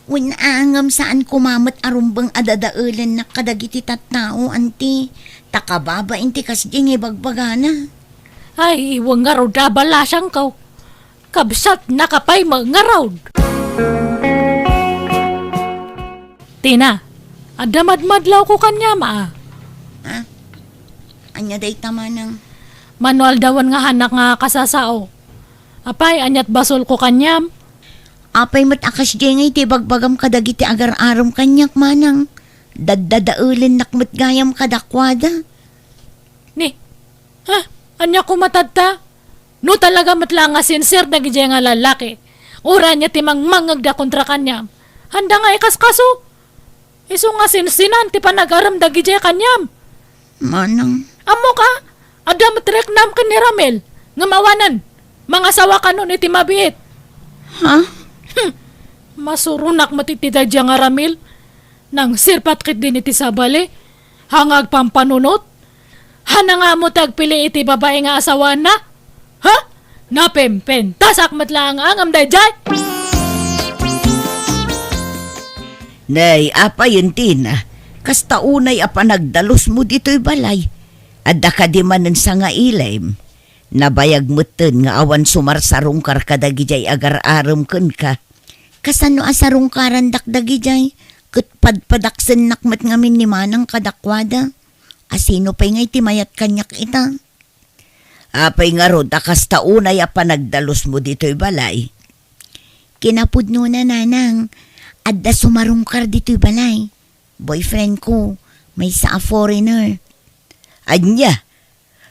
Wen a, ngem saan koma met a rumbeng a dadaelennak kadagiti tattao, Anti, ta kababain ti kasdiay nga ibagbagana. Ay, wen ngarud a balasangko. Kabsatnaka pay met ngarud. Tina, adda madmadlawko kaniam a. Ah? Ania dayta, manang? Mano aldawen nga haanak nga kasasao. Apay, aniat basolko kaniam? Apay met a kasdiay nga iti ibagbagam kadagiti agar-arem kaniak, manang? Daddadaelennak met gayam kadakuada. Ni, ha? Ania koma tatta? No talaga met la nga sincere dagidiay nga lalaki, uray ania ti mangmangngegda kontra kaniam, haanda nga ikaskaso. Isu nga sinsinan ti panagarem dagidiay kaniam. Manang. Ammok a, adda met riknam ken ni Ramil, ngem awanen, mangasawa kanon iti mabiit. Ha? Hmm. Masuronak met iti daydiay nga Ramil. Nangsirpat ketdin iti sabali, ha nga agpampanunot, hana nga ammo ti agpili iti babai nga asawaanna? Ha? Napempentasak met laeng nga angam daydiay! Nay, apayen, Tina, kasta unay a panagdalusmo ditoy balay. Adda kadi manen sangailim? Nabayag metten nga awan sumarsarungkar kadagidiay agar-arem kenka. Kasano a sarungkarandak dagidiay, ket padpadaksennak met ngamin ni manang kadakuada. Asino pay ngay ti mayat kaniak ita? Apay ngarud a kasta unay a panagdalusmo ditoy balay? Kinapudnona, nanang, adda sumarungkar ditoy balay. Boyfriend ko, maysa a foreigner. Ania?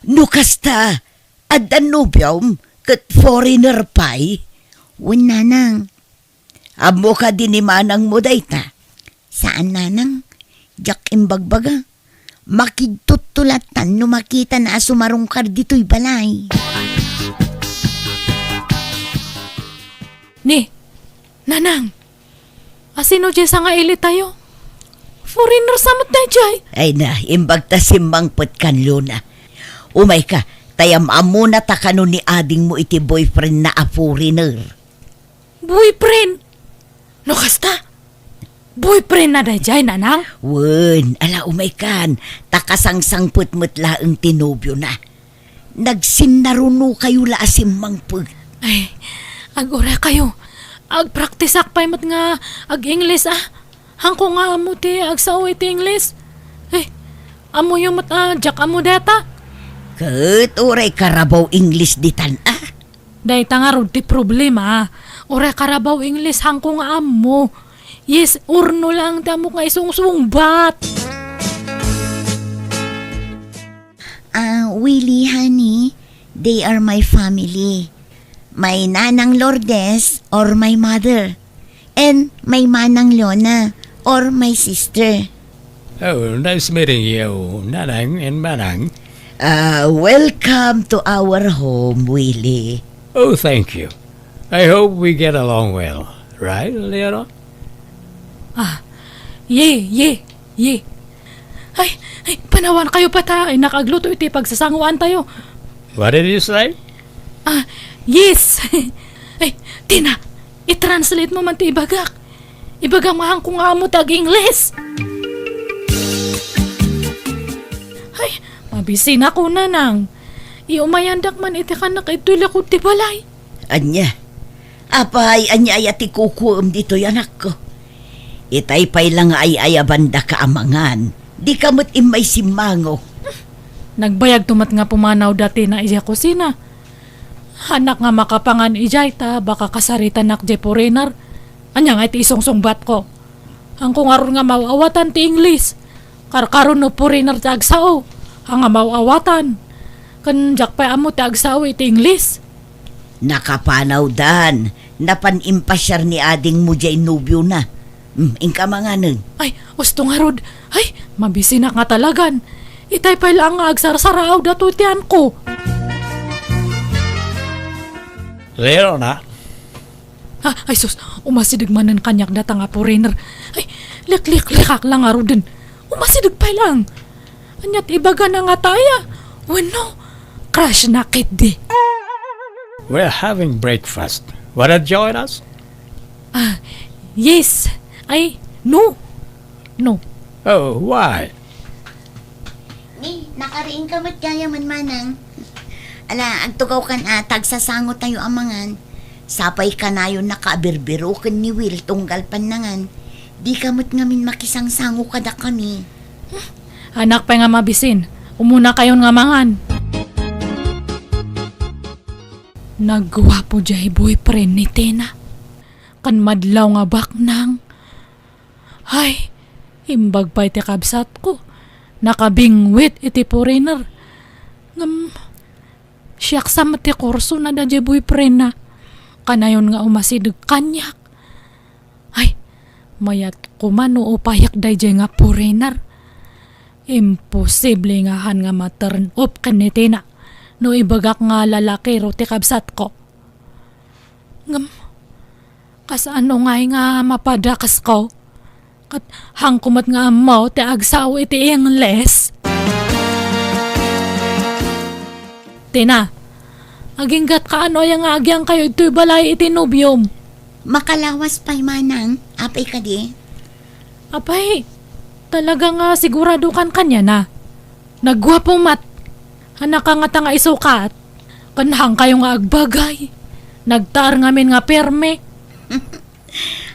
No kasta, adda nobiom ket foreigner pay? Wen, nanang. Ammo kadi ni manangmo dayta? Saan, nanang. Diak imbagbaga. Makigtuttulattan no makitana a sumarungkar ditoy balay. Ni, nanang, asino diay sangailitayo? Foreigner sa met daydiay. Ay na, imbag ta simmangpet kan Luna. Umayka, ta am-ammona ta kano ni adingmo iti boyfriendna a foreigner. Boyfriend? No kasta, boyfriendna daydiay, nanang? Wen, ala, umaykan, ta kasangsangpet met laeng ti nobiona. Nagsinnarunokayo la a simmangpet. Ay, aguraykayo. Agpraktisak pay met nga ag-Ingles, a. Hangko nga ammo ti agsao iti Ingles. Eh, ammoyo met a diak ammo dayta. Ket uray karabaw Ingles ditan a. Dayta ngarud ti problema. Uray karabaw Ingles, hangko nga ammo. Yes or no lang ti ammok nga isungsungbat. Ah, Willie, honey, they are my family. My Nanang Lourdes or my mother. And my Manang Leona or my sister. Oh, nice meeting you, Nanang and Manang. Ah, welcome to our home, Willie. Oh, thank you. I hope we get along well. Right, Leona? Ah, ye, ye, ye. Ay, ay, panawan kayo pa ta, ay, nakagluto iti pagsasanguan tayo. What did you say? Ah, yes. Ay, Tina, i-translate mo man ti ibagak. Ibagam nga hangko nga ammo ti ag-Ingles. Ay, mabisina ko, Nanang. Iumayandak man iti kanak itoy likod ti balay. Ania? Apay, ania aya ti kukuem ditoy, anakko? Itay pay la nga ay-ayabandaka a mangan, dika met immay simmango. Nagbayagto met nga pumanaw da Tina idiay kusina. Haannak nga makapangan idiay ta baka kasaritanak diay foreigner. Ania ngay ti isungsungbatko? Hangko ngarud nga maw-awatan ti Ingles. Karkaro no foreigner ti agsao, haan nga maw-awatan. Ken diak pay ammo ti agsao iti Ingles. Nakapanawdan, napan impasiar ni adingmo diay nobiona. Hmm, inka manganen. Ay, usto ngarud. Ay, mabisinak nga talagan. Itay pay laeng nga agsarsaraaw datoy ti anko. Leona. Ah, ay sus, umasideg manen kaniak data nga foreigner. Ay, likliklikak lang ngaruden. Umasideg pay lang. Aniat ibagana nga taya? Wenno, crush na ketdi. We're having breakfast. Wanna join us? Ah, yes. Ay, no. No. Oh, why? Ni, nakariingka met gayamen, Manang. Ala, agtugawkan a, ta agsasango tayo a mangan. Sapay kanayon nakabirbiro ken ni Will tunggal pannangan. Dika met ngamin makisangsango kadakami. Haannak pay nga mabisin. Umuna kayon nga mangan. Nagguapo diay boyfriend ni Tina. Kan madlaw nga baknang. Ay, imbag pay ti kabsatko. Nakabingwit iti foreigner. Ngem, siak sa met ti kursona daydiay boyfriendna. Kanayon nga umasideg kaniak. Ay, mayat koma no upayak daydiay nga foreigner. Imposible nga haan nga ma-turn off ken ni Tina no ibagak nga lalakiro ti kabsatko. Ngem, kasano ngay nga mapadakesko? Ket haanko met nga ammo ti agsao iti Ingles. Tina, aginggatka no aya nga agyangkayo ditoy balay iti nobiom? Makalawas pay, Manang. Apay kadi? Apay, talaga nga siguradokan kaniana? Nagguapo met. Haannak ngata nga isukat? Ken haankayo nga agbagay. Nagtaar ngamin nga pirmi.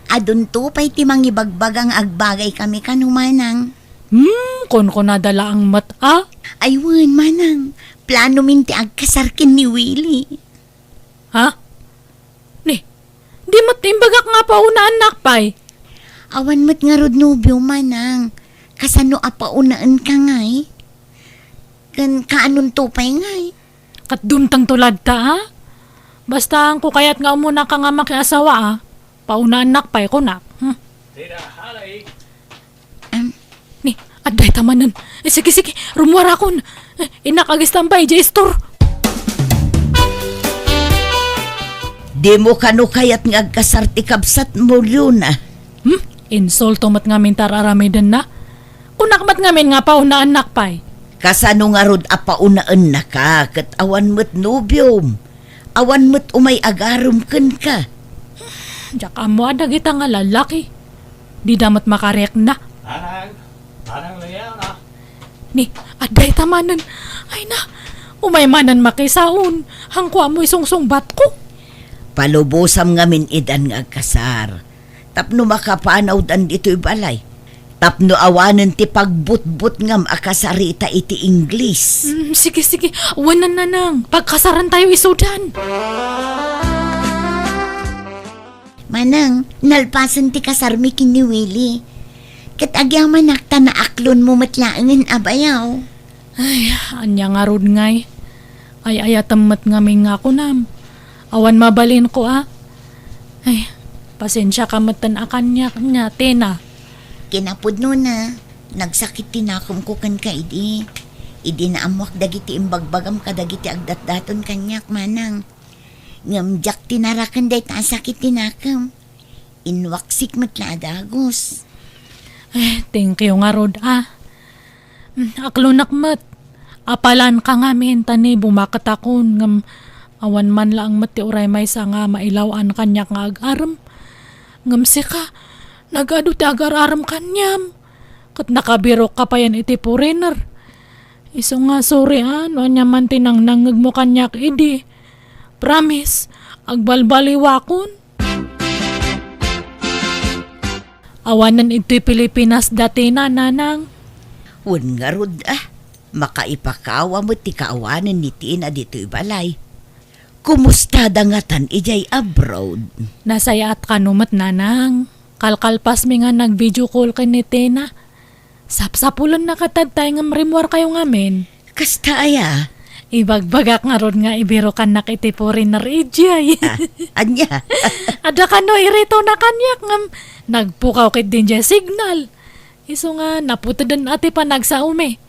Adunto pay ti mangibagbaga nga agbagay kami kano, Manang. Hmm, kunkunada laeng met a? Ay wen, Manang. Planomin ti agkasar ken ni Willie. Ha? Ni, di met imbagak nga paunaannak pay? Awan met ngarud nobio, Manang. Kasano a paunaenka ngay? Ken kaanonto pay ngay? Ket dumtengto latta, a? Basta haanko kayat nga umunaka nga makiasawa, a? Paunaannak pay, kunak. Hmm. Tita, honey. Em. Ni, adda ita manen. Eh, sige, sige, rummuarakon. Eh, innak agistambay idiay istor. Dimo kano kayat nga agkasar ti kabsatmo, Leona? Hmm? Insulto met ngamin ti ar-aramidenna? Kunak met ngamin nga paunaannak pay. Kasano ngarud a paunaennaka ket awan met nobiom? Awan met umay agarem kenka. Diak ammo a dagita nga lalaki. Dida met makarikna. Manang, Manang Leona. Ni, adda ita manen. Ay na, umay manen makisaon. Haanko ammo isungsungbatko. Palubosam ngamin idan nga agkasar. Tapno makapanawdan ditoy balay. Tapno awanen ti pagbutbutngam a kasarita iti Ingles. Mm, sige, sige. Wen, Nanang. Pagkasarantayo isudan. Manang, nalpasen ti kasarmi ken ni Willie. Ket agyamanak ta naaklonmo met laengen a bayaw. Ay, ania ngarud ngay? Ay-ayatem met ngamin nga kunam. Awan mabalinko a. Ay, pasensiaka metten a kaniak nia, Tina. Kinapudnona, nagsakit ti nakemko kenka idi. Idi naammoak dagiti imbagbagam kadagiti agdatdaton kaniak, Manang. Ngem diak tinaraken dayta a sakit ti nakem. Inwaksik met la a dagus. Eh, thank you ngarud, ah. Mm, aklonak met. Apalanka ngamin ta ni bumaketakon, ngem awan man laeng met ti uray maysa nga mailaw-an kaniak nga agarem. Ngem sika, nagadu ti agar-arem kaniam. Ket nakabirokka payen iti foreigner. Isu nga sorry, ah, no ania man ti nangnangngegmo kaniak idi. Promise, agbalbaliwakon. Awanen idtoy Pilipinas dati, Nanang. Wen ngarud, ah, makaipakawa met ti kaawanen ni Tina ditoy balay. Kumustada ngatan idiay abroad? Nasayaat kano met, Nanang. Kalkalpasmi nga nag-video call ken ni Tina. Sapsapulenna katadtay ngem rimmuarkayo ngamin. Kasta aya? Ibagbagak ngarud nga ibirokannak iti foreigner idiay. Ah, ania? Adda kano iritona kaniak ngem nagpukaw ketdi idiay signal. Isu nga naputeden a ti panagsaomi.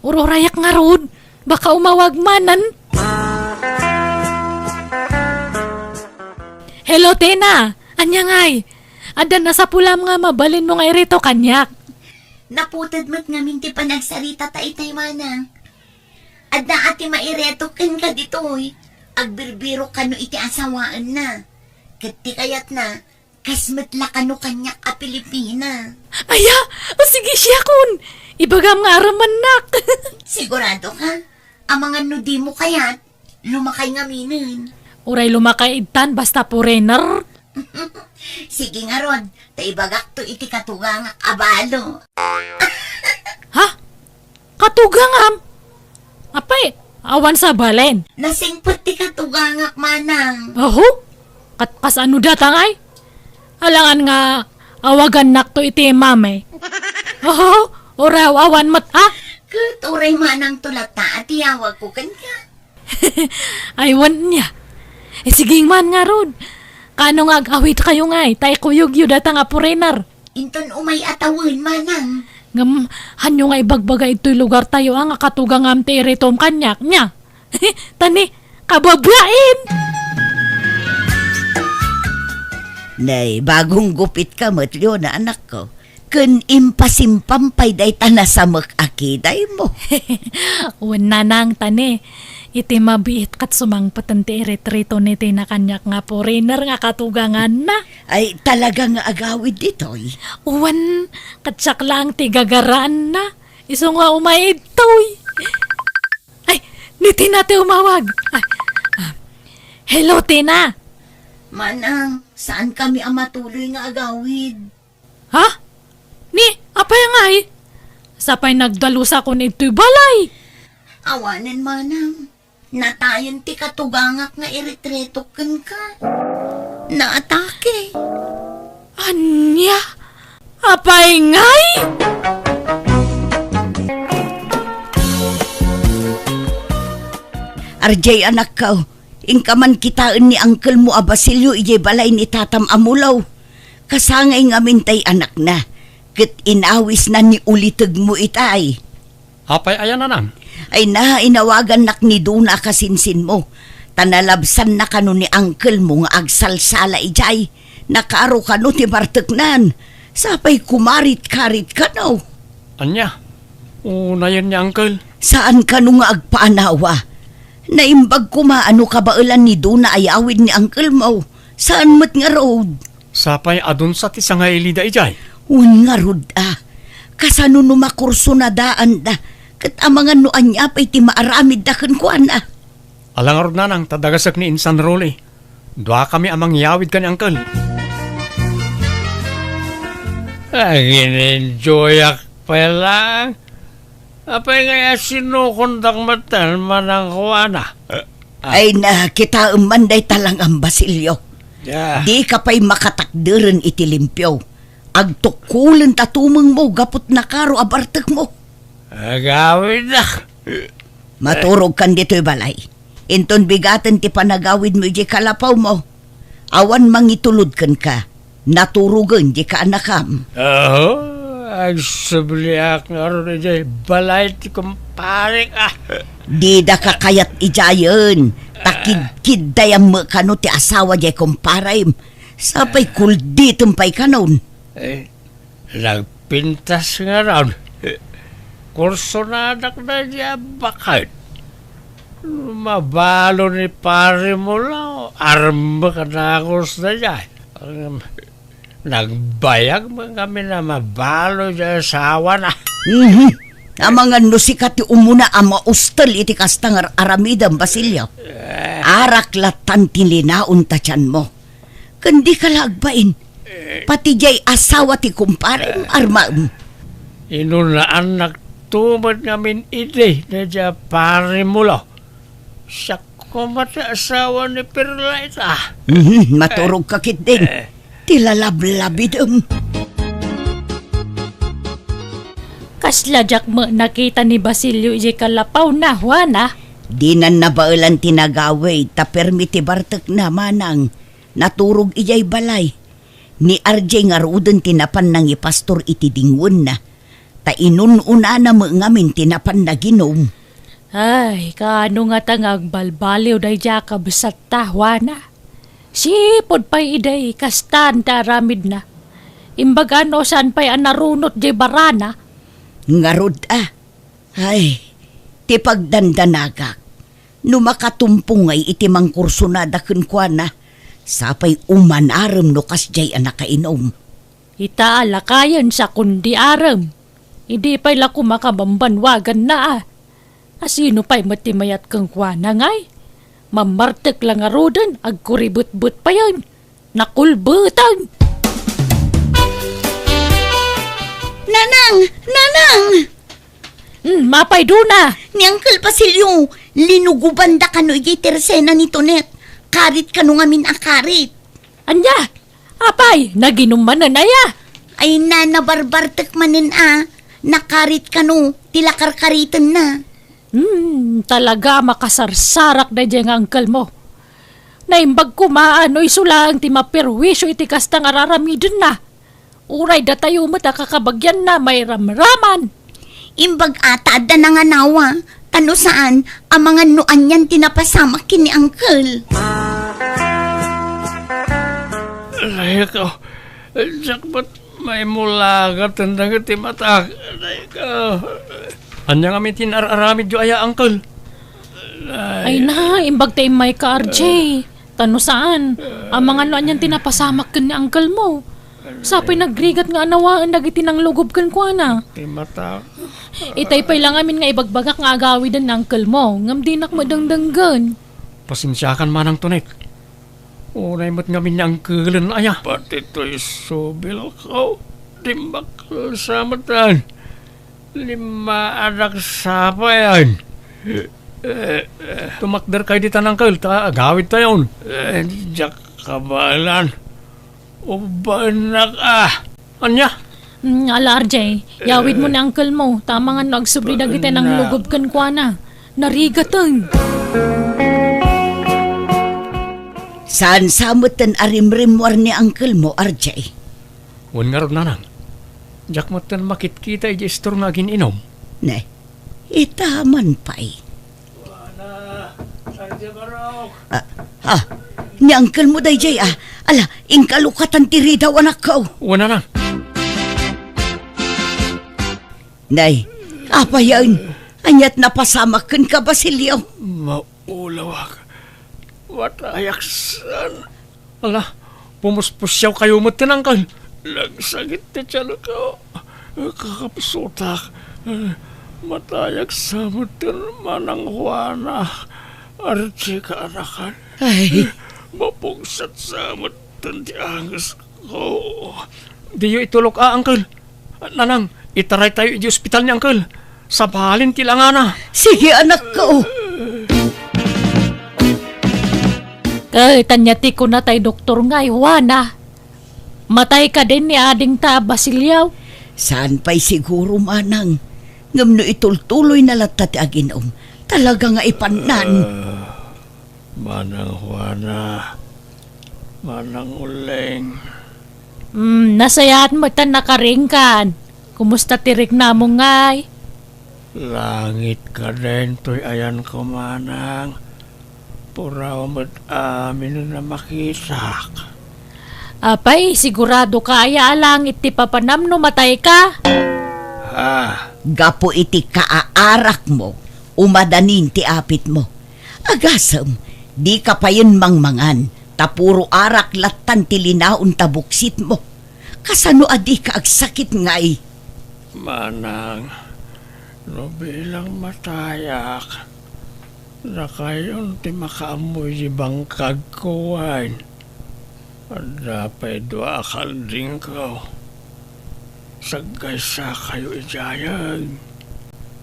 Ururayak ngarud, baka umawag manen. Hello, Tina! Ania ngay? Adda nasapulam nga mabalinmo nga irito kaniak? Naputed met ngamin ti panagsaritata itay, Manang. Adda a ti mairetok kenka ditoy. Agbirbirok kano iti asawaenna. Ket ti kayatna, kas met la kano kaniak a Pilipina. Aya! O sige, siakon! Ibagam nga arammannak. Sigurado ka? Amangan no dimo kayat, lumakay ngaminen. Uray lumakay ittan, basta foreigner. Sige ngarud, ta ibagakto iti katugangak a balo. Ha? Katugangam? Apay, awan sabalen. Nasingpet ti katugangak, Manang. Aho? Kat-, kasano data ngay? Alangan nga awagannakto iti mami. Aho? Uraw awan met, ha? Ket uray Manang to latta a ti awagko kenka. Ay, wen nia. Eh, sige man ngarud. Kano nga ag-awidkayo ngay, ta ikuyogyo data nga foreigner. Inton umay a tawen, Manang. Ngem, hanyo nga ibagbaga itoy lugartayo a nga katugangam ti iritom kaniak, nia? Tani, kababain! Nay, bagong gupitka met, Leona, anakko. Ken impasimpam pay dayta nasamek a kidaymo. Wen, Nanang, tani, iti mabiit ket sumangpeten ti iritritona ti nakaniak nga foreigner nga katuganganna. Ay, talaga nga agawid ditoy? Wen, ket siak laeng ti gagaraanna. Isu nga umay idtoy. Ay, ni Tina ti umawag. Ah, ah. Hello, Tina. Manang, saan kami a matuloy nga agawid? Ha? Ni, apay ngay? Sapay nagdalusakon idtoy balay. Awanen, Manang. Natayen ti katugangak nga iritretok kenka. Naatake. Ania? Apay ngay? Arjay, anakko, inka man kitaen ni angkelmo a Basilio idiay balay ni tatam a Mulong. Kasangay ngamin tay anakna, ket inawisna ni ulitegmo itay. Apay aya, Nanang? Ay na, inawagannak ni Dona a kasinsinmo, ta nalabsanna kano ni angkelmo nga agsalsala idiay. Nakaaro kano ti barteknan. Sapay kumarit-karit kano. Ania? Unayen ni angkel? Saan kano nga agpaanawa? Naimbag koma a no kabaelan ni Dona a yawid ni angkelmo. Saan met ngarud? Sapay adunsa ti sangailida idiay? Wen ngarud a. Kasano no makursunadaanda? Ket amangan no ania pay ti maaramidda kenkuana. Ala ngarud, Nanang, ta dagasek ni Insan Rolly. Duakami a mangyawid ken ni angkel. Agin-enjoyak pay laeng. Apay ngay a sinukondak metten, Manang Juana? Ay, nakitaem man dayta langam, Basilio. Ya. Dika pay makatakderen iti limpio. Agtukkolenta tumengmo gapu ta nakaro a bartekmo. Agawidak. Maturogkan ditoy balay. Inton bigaten ti panagawidmo idiay kalapawmo, awan mangitulod kenka. Naturogen di kaanakam. Aho, agsubliak ngarud idiay balay ti kumparek, ah. Didaka kayat idiayen, ta kidkiddayam met kano ti asawa diay kumparem. Sapay kulditem pay kanon. Eh, nagpintas ngarud. Kursonadak daydiay a baket. Mabalo ni Pare Mulaw, armek a dagus daydiay. Nagbayag met ngamin a mabalo diay asawana. Mhm. Amangan no sika ti umuna a maustel iti kasta nga ar-aramidem, Basilio. Eh. Arak lattan ti linaon ta tianmo. Ken dika la agbain. Pati diay asawa ti kumparem, armaem. Inunaannak to met ngamin idi daydiay a Pare Mulaw. Siak koma ti asawa ni Perlaita. Mhm, maturogka ketdin. Eh. Ti lalablabidem. Kasla diak met nakita ni Basilio idiay kalapawna, Juana. Dinan nabaelan ti nagawid, ta permi ti bartekna, manang. Naturog idiay balay. Ni R J ngaruden ti napan nangipastor iti dingwenna, ta inun-unana met ngamin ti napan naginum. Ay, kaano ngata nga agbalbaliw daydiay a kabsatta, Juana? Sipud pay idi kastan ti aramidna. Imbag a no saan pay a narunot diay barana. Ngarud a, Ay, ti pagdandanagak, no makatumpong ngay iti mangkursonada kenkuana, sapay umanarem no kasdiay a nakainum. Ita a lakayen sa kundi arem. Idi pay la koma kabambanwaganna a. Asino pay met ti mayat kenkuana ngay? Mammartek la ngaruden, agkuribetbet payen. Nakulbetang! Nanang! Nanang! Hmm, mapay duna! Ni Uncle Basilio, linugobanda kano idiay tersena ni Tonet. Karit kano ngamin a karit. Ania? Apay, naginum manen aya? Ay na, nabarbartek manen a. Nakarit kano, ti la karkaritenna. Hmm, talaga makasarsarak daydiay nga uncle mo. Naimbag koma a no isu laeng ti maperwisyo iti kasta nga ar-aramidenna. Uray datayo met a kakabagianna mairamraman. Imbag a ta adda nanganawa, ta no saan, amangan no anian ti napasamak ken ni uncle. Ay, ako, diak met maimulagaten dagiti matak. Ay, ako. Ania ngamin ti inar-aramidyo aya, uncle? Ay na, imbag ta immayka, R J. Ta no saan, amangan no anian ti napasamak ken ni uncle mo. Sapay nagrigat nga anawaen dagiti nanglugob kenkuana. Ti mata. Itay pay la ngamin nga ibagbagak nga agawiden ni uncle mo, ngem dinak met dengdenggen. Pasensiakan, Manang Tonet. Unay met ngamin ni uncle-en aya. Pati toy subilko, dimbakkel sa metten. Limmaadak sapayan. Tumakderkay ditan, uncle, ta agawidtayon. Eh, diak kabaelan. Ubbaennak a. Ania? Mm, ala, R J, yawid mo ni uncle mo, ta amangan no agsubli dagiti nanglugob kenkuana. Narigaten. Saan sa metten a rimrimmuar ni uncle mo, R J? Wen ngarud, nanang. Diak metten makitkita idiay istor nga agin-inom. Ne, ita man pay. Ah, ah, ni uncle mo daydiay, ah. Ala, inka lukatan ti ridaw, anakko. Wen, nanang. Nay, apayen? Aniat napasamak kenka, Basilio? Maulawak. Matayak saan. Ala, pumuspusiawkayo metten, uncle. Nagsakit ti tianko. Kakabsutak. Matayak sa metten, Manang Juana. Ardi kaanakan. Ay. Mapungset sa metten ti angesko. Diyo itulok a, Uncle. Nanang, itaraytayo idiay ospital ni Uncle. Sabalin ti langana. Sige, anakko. Ket ania ti kuna tay doktor ngay, Juana? Matay kadin ni adingta a Basilio? Saan pay siguro, manang. Ngem no itultuloyna latta ti agin-um, talaga nga ipannan. Ah, Manang Juana, Manang Uling. Hmm, nasayaat met ta nakaringkan. Kumusta ti riknamo ngay? Langit kadin toy ayanko, manang. Puraw met amin a makitak. Apay, sigurado ka aya a langit ti papanam no matay ka? Ha? Gapu iti kaarakmo, umadanin ti apitmo. Agasem, dika payen mangmangan, ta puro arak lattan ti linaon ta buksitmo. Kasano a dika agsakit ngay? Manang, no bilang matayak, dakayon ti makaammo iti bangkagko wen. Adda pay dua a kaldingko. Saggaysakayo idiayen.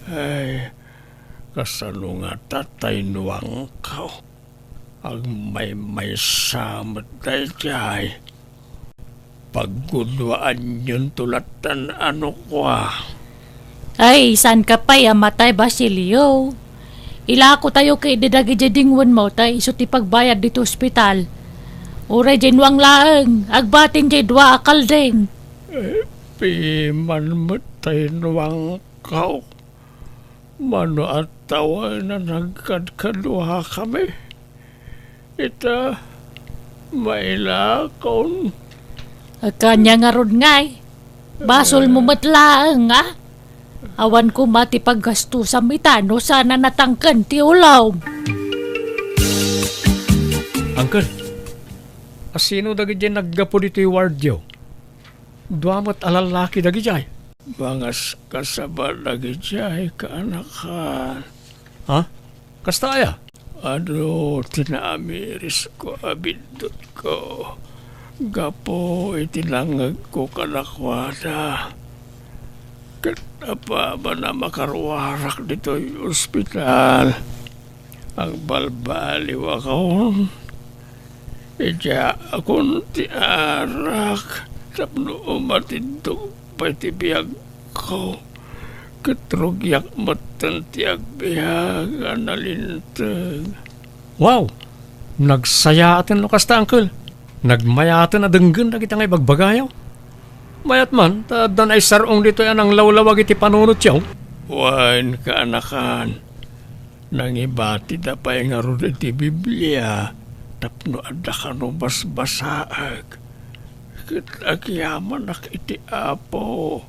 Ay, kasano ngata tay nuangko? Agmaymaysa met daydiay. Pagguduaanyonto lattan a nukua. Ay, saan ka pay a matay, Basilio? Ilakotayo ketdi dagidiay dingwenmo ta isu ti pagbayad ditoy ospital. Uray diay nuang laeng, agbatin diay dua a kalding. Eh, piman met tay nuangko. Mano a tawen a nagkadkaduakami? Ita, mailakon. Ania ngarud ngay? Basolmo met laeng, a? Awan koma ti paggastusam ita no saan a natangken ti ulom. Uncle, asino dagidiay naggapu ditoy wardyo? Dua met a lallaki dagidiay. Mangaskasaba dagidiay, kaanakan. Ha? Kasta aya? Adu ti naamirisko a biddutko gapu iti nangngegko kadakuada. Ket apaman a makaruarak ditoy ospital, agbalbaliwakon. Idiaakon ti arak tapno umatidto pay ti biagko, ket rugiak metten ti agbiag a nalinteg. Wow! Nagsayaaten no kasta, Uncle. Nagmayaten a denggen dagiti nga ibagbagayo. Mayat man, ta adda naisar-ong ditoy a nanglawlawag iti panunotyo. Wen, kaanakan, nangibatida pay ngarud iti Biblia tapno adda kano basbasaek. Ket agyamanak iti Apo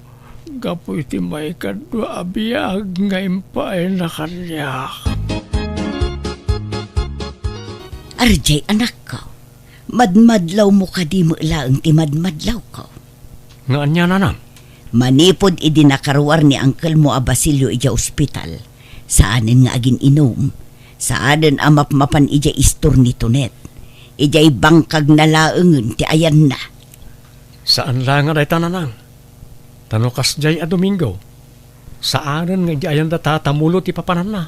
gapu iti maikadua a biag nga impaayna kaniak. Arjay, anakko, madmadlawmo kadi met laeng ti madmadlawko? Nga ania, nanang? Manipud idi nakaruar ni angkelmo a Basilio idiay ospital, saanen nga agin-inum, saanen a mapmapan idiay istor ni Tonet. Idiay bangkagna laengen ti ayanna. Saan la nga dayta, nanang. Ta no kasdiay a Domingo, saanen nga idiay ayanda tatamulo ti papananna.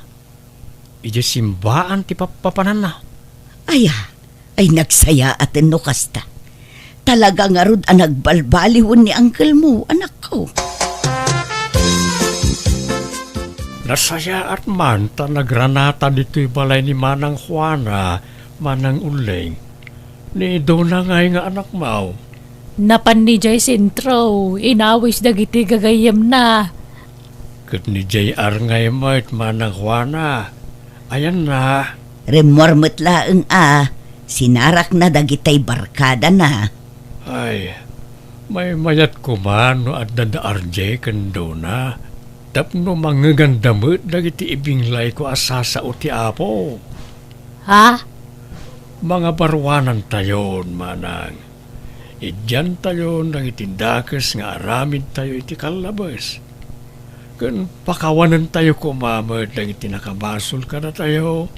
Idiay simbaan ti pappapananna. Aya, ay nagsayaaten no kasta. Talaga ngarud a nagbalbaliwen ni angkelmo, anakko. Nasayaat man ta nagranata ditoy balay ni Manang Juana, Manang Uling. Ni Dona ngay nga anakmo? Napan ni jay sentro, inawis dagiti gagayyemna. Ket ni jay ar ngay met, Manang Juana. Ayanna? Rimmuar met laeng a, sinarakna dagitay barkadana. Ay, maymayat koma no adda da R J ken Dona, tapno mangngeganda met dagiti ibinglayko a sasao ti Apo. Ha? Mangabaruanantayon, manang. Idiantayon dagiti dakes nga aramidtayo iti kallabes. Ken pakawanentayo koma met dagiti nakabasol kadatayo,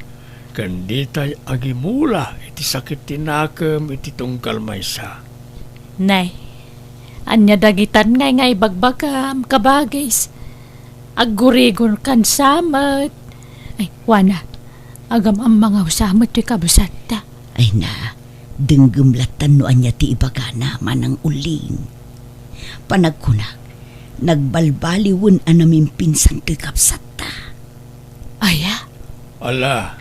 ken ditay agimula iti sakit ti nakem iti tunggal maysa. Nay, Ania dagitan ngay nga ibagbagam, kabagis? Aggurigon kan samet. Ay, wana, agam-ammangawsa met ti kabsatta. Ay na, denggem lattan no ania ti ibagana, Manang Uling. Panagkunak, nagbalbaliwen a namimpinsan toy kabsatta. Aya? Ala,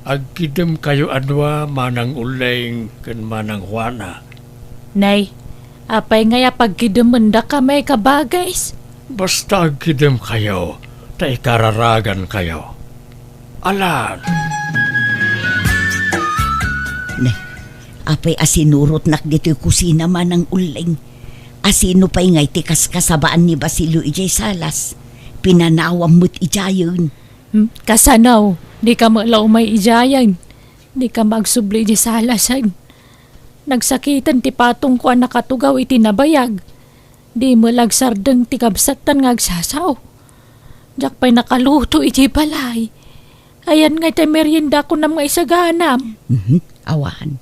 agkidemkayo a dua, Manang Uling ken Manang Juana. Nay, apay ngay a pagkidemendakami, kabagis? Basta agkidemkayo, ta ikararagankayo. Alan. Ne, apay a sinurotnak ditoy kusina, Manang Uling? Asino pay ngay ti kaskasabaan ni Basilio idiay salas? Pinanawam met idiayen. Hmm, kasano? Dika met la umay idiayen. Dika met agsubli idiay salasen. Nagsakiten ti patongko a nakatugaw iti nabayag. Di met la agsardeng ti kabsattan nga agsasao. Diak pay nakaluto iti balay. Ayan ngay ti merienda kunam nga isaganam. Mhm, awan.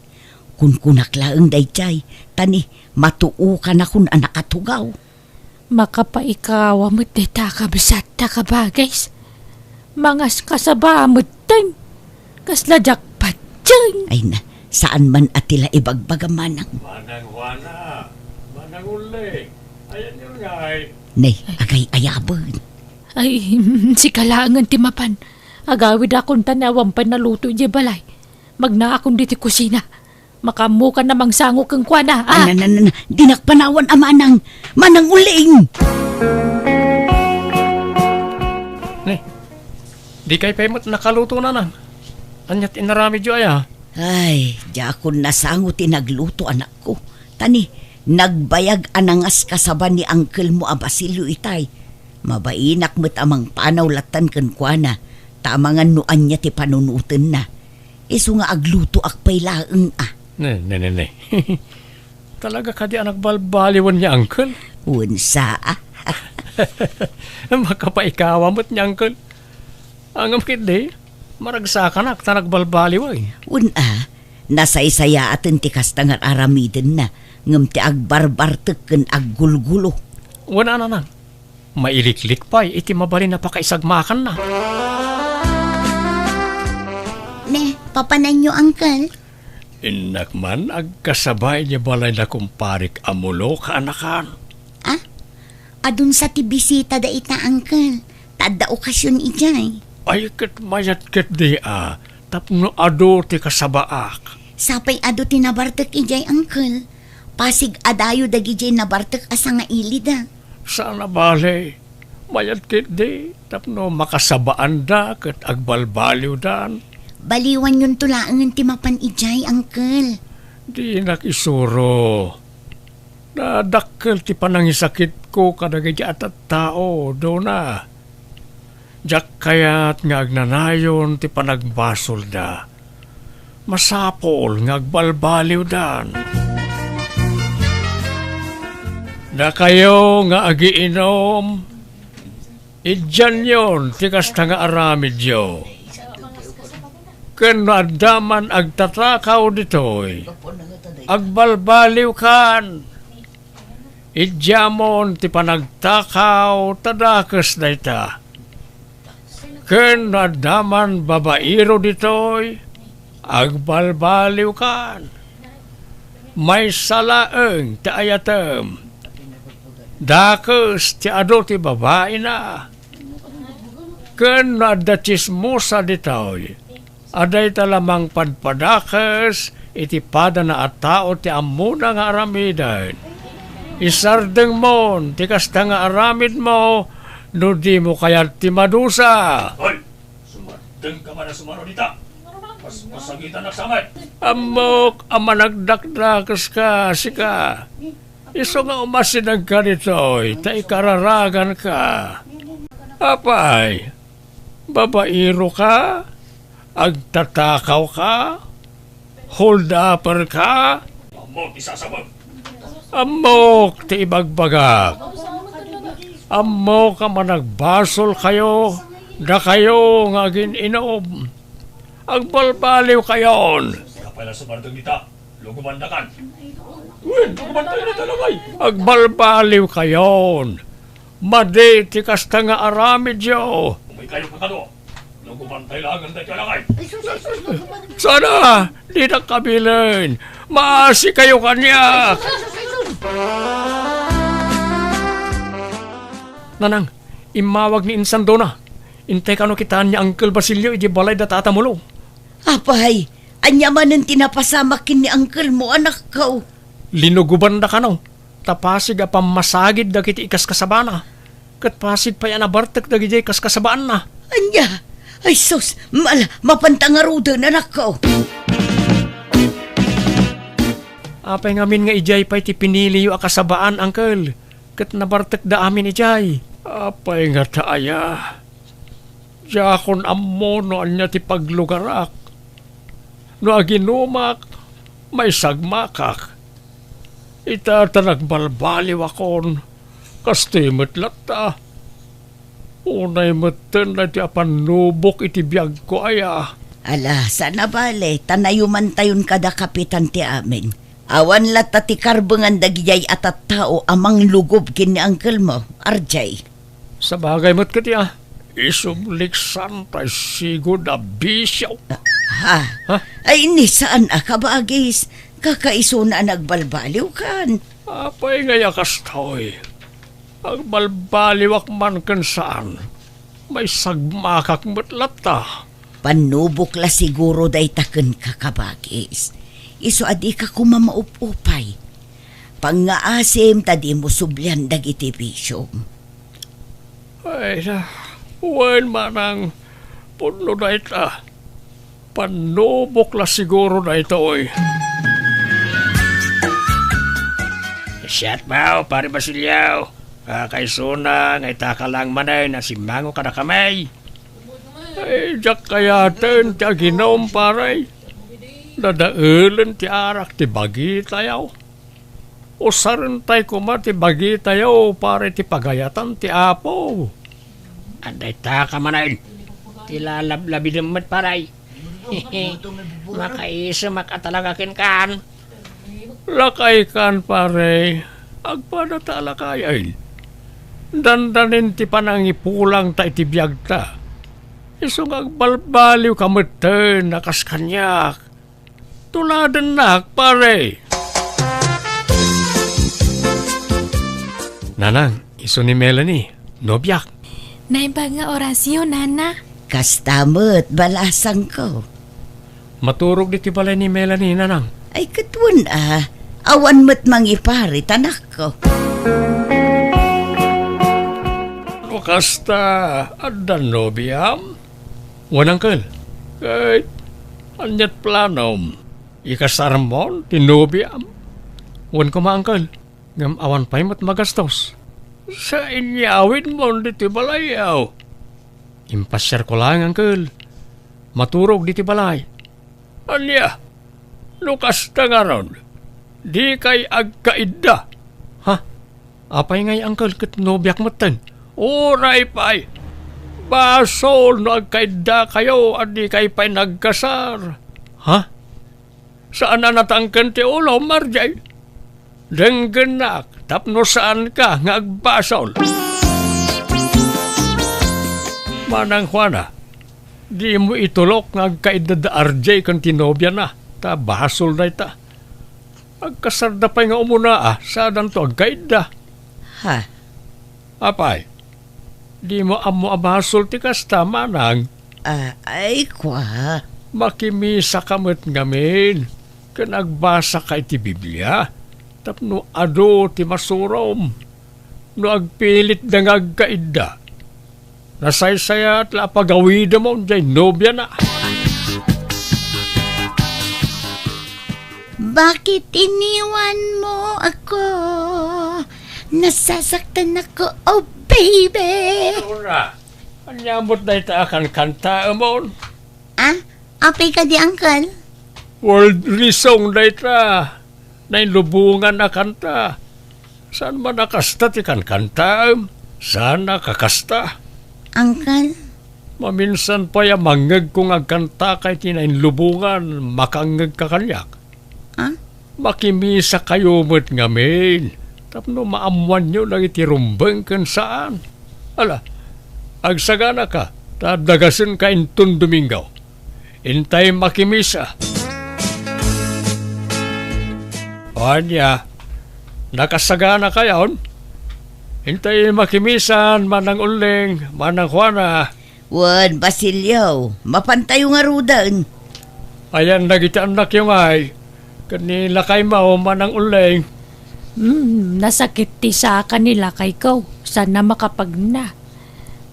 Kunkunak laeng daydiay, ta ni matuokanakon a nakatugaw. Makapaikawa met dayta a kabsatta, kabagis. Mangaskasaba metten. Kasla diak patien. Ay na, saan man a ti la ibagbaga, Manang. Manang Juana, Manang Uling, ayanyo ngay. Ne, agay-ayaben. Ay, sika laengen ti mapan. Agawidakon ta ni awan pay naluto idiay balay. Magnaakon ditoy kusina. Makaammokan a mangsango kenkuana, a? Na, na, na, na. Dinak panawan a Manang, Manang Uling! Ne, dikay pay met nakaluto, Nanang. Ania ti inaramidyo aya? Ay, diakon nasango ti nagluto, anakko. Ta ni, nagbayag a nangaskasaba ni angkelmo a Basilio itay. Mabainak met a mangpanaw lattan kenkuana, ta amangan no ania ti panunotenna. Isu nga aglutoak pay laeng a. Ne, ne, ne, ne. Talaga kadi a nagbalbaliwen ni Uncle? Wen sa a. Makapaikawa met ni Uncle. Ngem ketdi, maragsakanak ta nagbalbaliwen. Wen a, nasaysayaaten ti kasta nga ar-aramidenna, ngem ti agbarbartek ken aggulgulo. Wen a, Nanang. Mailiklik pay iti mabalin a pakaisagmakanna. Ne, papananyo, Uncle? Innak man agkasaba idiay balay da kumparik a Mulo, kaanakan. Ah? Adun sa ti bisita dayta, Uncle. Ta adda okasion idiay. Ay, ket mayat ketdi a, tapno adu ti kasabaak. Sapay adu ti nabartek idiay, Uncle. Pasig a dayo dagidiay nabartek a sangailida. Saan a bale, mayat ketdi tapno makasabaanda ket agbalbaliwdan. Baliwanyonto laengen ti mapan idiay, Uncle. Dinak isuro. Nadakkel ti panangisakitko kadagiti a tattao, Dona. Diak kayat nga agnanayon ti panagbasolda. Masapul nga agbalbaliwdan. Dakayo nga agiinom, idianyon ti kasta nga aramidyo. Ken no adda man agtatakaw ditoy, agbalbaliwkan. Idiamon ti panagtakaw, ta dakes dayta. Ken no adda man babaero ditoy, agbalbaliwkan. Maysa laeng ti ayatem. Dakes ti adu ti babaina. Ken no adda tsismosa ditoy, a dayta la mangpadpadakes iti padana a tao ti ammona nga aramiden. Isardengmon ti kasta nga aramidmo no dimo kayat ti madusa. Hoy! Sumardengka man a sumaro dita! Paspasagitannak sa met! Ammok a managdakdakeska, sika. Isu nga umasidegka ditoy, ta ikararaganka. Apay, babaeroka? Agtatakawka? Hold-upper ka? Ammok ti sasabak. Ammok ti ibagbagak. Ammok a managbasolkayo, dakayo nga agin-inom. Agbalbaliwkayon. Kapay la sumardeng dita, lugumandakan. Wen, nagubantayo dayta lakay. Agbalbaliwkayon. Madi ti kasta nga aramidyo. Umaykayo kakadua. Nagubantayo laeng dayta lakay. Ay, sus, ay, sus, nagubantayo. Sana, dinak kabilen. Maasikayo kaniak. Nanang, immawag ni Insandona. Intay kano kitaan ni Uncle Basilio iti balay da Tata Mulo. Apay, ania manen ti napasamak ken ni uncle mo, anakko? Linugobanda kano, ta pasig a pammasagid dagiti ikaskasabana, ket pasig pay a nabartek dagidiay kaskasabaanna. Ania? Ay sus, mala, mapanta ngaruden, anakko. Apay ngamin nga idiay pay ti piniliyo a kasabaan, uncle? Ket nabartekda amin idiay. Apay ngata aya? Diakon ammo no ania ti paglugarak. No aginumak, maisagmakak. Ita ta nagbalbaliwakon, kastoy met latta. Unay metten daytoy a pannubok iti biagko aya. Ala, saan a bale, ta nayumantayon kada kapitan ti amin. Awan latta ti karbengan dagidiay a tattao a manglugob ken ni uncle mo, R J. Sabagay met ketdi a, isubliksan tay sigud a bisio. Ha? Ha? Ay, ni saan a kabagis, kakaisuna a nagbalbaliwkan. Apay ngay a kastoy? Agbalbaliwak man ken saan, maisagmakak met latta. Pannubok la siguro dayta kenka, kabagis. Isu a dika koma maup-upay. Pangngaasim ta dimo sublian dagiti bisiom. Ay, na, wen manang pudno dayta. Pannubok la siguro daytoy. Siak, Pare Basilio. Kakaisuna nga itaka laeng manen a simmango kadakami. Ay, diak kayaten ti aginum, pare. Dadaelen ti arak ti bagitayo. Usarentay koma ti bagitayo para iti pagayatan ti Apo. Adda itaka manen ti lalablabidem met, pare. Makaisemak a talaga kenkan. Lakaykan, pare. Agpadata a lakayen. Dandanin ti panangipulangta iti biagta. Isu nga agbalbaliwka metten a kas kaniak. Tuladennak, pare. Nanang, isu ni Melanie, nobiak. Naimbag nga orasyo, nana. Kasta met, balasangko. Maturog ditoy balay ni Melanie, nanang. Ay, ket wen a, awan met mangiparit, anakko. No kasta, adda nobiam? Wen, uncle. Ket aniat planom? Ikasarmon ti nobiam? Wen koma, uncle. Ngem awan pay met magastos. Sainyawidmon ditoy balayyo. Impasiarko laeng, uncle. Maturog ditoy balay. Ania? No kasta ngarud, dikay agkaidda. Ha? Apay ngay, uncle, ket nobiak metten? Uray pay. Basol no agkaiddakayo a dikay pay nagkasar. Ha? Saan a natangken ti ulom, R J? Denggennak tapno saanka nga agbasol. Manang Juana, dimo itulok nga agkaidda da R J ken ti nobiana, ta basol dayta. Agkasarda pay nga umuna a, sadanto agkaidda. Ha? Apay, dimo ammo a basol ti kasta, manang? Ah, ay, kua. Makimisaka met ngamin, ken agbasaka iti Biblia, tapno adu ti masurom. No agpilitda nga agkaidda, nasaysayaat la a pagawidemon jay nobiana. Bakit iniwan mo ako? Nasasaktan ako, oh baby! Ania met dayta a kankantaemon? Ah, apay kadi, uncle? Worldly song dayta. Nainlubongan a kanta. Saan man a kasta ti kankantaem? Saan a kakasta? Uncle? Maminsan pay a mangngegko nga agkantaka iti nainlubongan, makangngegka kaniak? Ah? Makimisakayo met ngamin tapno maammoanyo dagiti rumbeng ken saan. Ala, agsaganaka, ta dagasenka inton Domingo. Intay makimisa. O ania, nakasaganakayon? Intay makimisan, Manang Ulleng, Manang Juana. Wen, Basilio, mapantayo ngaruden. Ayan dagiti annakyo ngay, ken ni lakaymo, Manang Ulleng. Hmm, nasakit ti saka ni lakayko, saan a makapagna.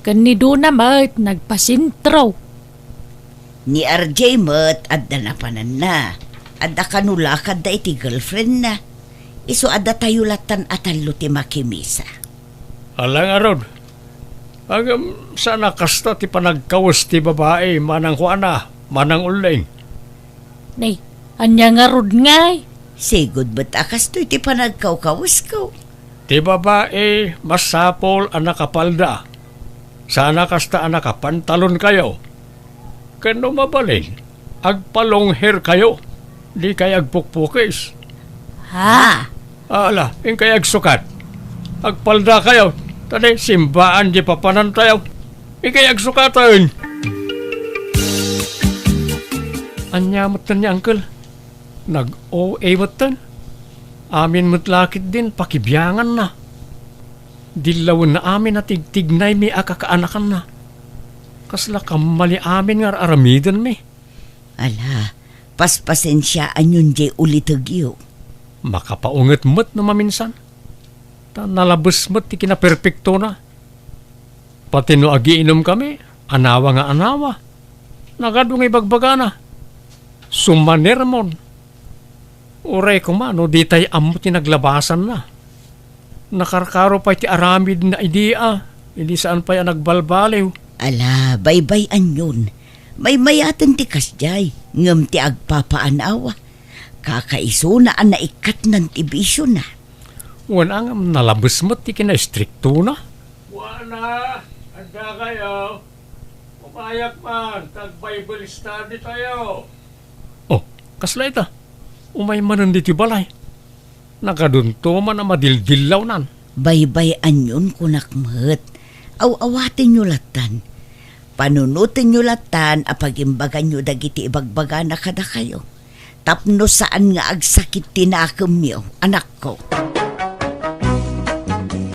Ken ni Dona met nagpasentro. Ni R J met adda napananna. Adda kano lakadda iti girlfriendna. Isu a datayo lattan a tallo ti makimisa. Ala ngarud. Ngem saan a kasta ti panagkawes ti babai, Manang Juana, Manang Ulleng. Nay, ania ngarud ngay? Sigud met a kastoy ti panagkawkawesko. Ti babai, masapul a nakapalda. Saan a kasta a nakapantalonkayo. Ken no mabalin, agpalongherkayo. Dikay agpukpukis. Ha? Ala, inkay agsukat. Agpaldakayo. Ta di, simbaan di papanantayo. Inkay agsukaten. Ania metten ni Uncle? Nag-O A metten. Amin met la ketdin pakibianganna. Dillawenna amin a tigtignaymi a kakaanakanna. Kasla kammali amin nga ar-aramidenmi. Ala, paspasensiaanyon diay ulitegyo. Makapaunget met no maminsan. Ta nalabes met ti kinaperpektona. Pati no agiinumkami, anawa nga anawa. Nagadu nga ibagbagana. Sumanermon. Uray koma no ditay ammo ti naglabasanna. Nakarkaro pay ti aramidna idi a, idi saan pay a nagbalbaliw. Ala, baybay-anyon. Maymayaten ti kasdiay, ngem ti agpapaanawa. Kakaisuna a naikkatnan ti bisiona. Wen a ngem nalabes met ti kinaistriktona. Wana, adda kayo. Umayak man, tag-Bible study tayo. Oh, kasla ita? Umay manen ditoy balay. Nagadunto man a madildillawnan. Baybay-anyon kunak met. Aw-awatenyo lattan. Panunotenyo lattan a pagimbaganyo dagiti ibagbagana kadakayo. Tapno saan nga agsakit ti nakemyo, anakko.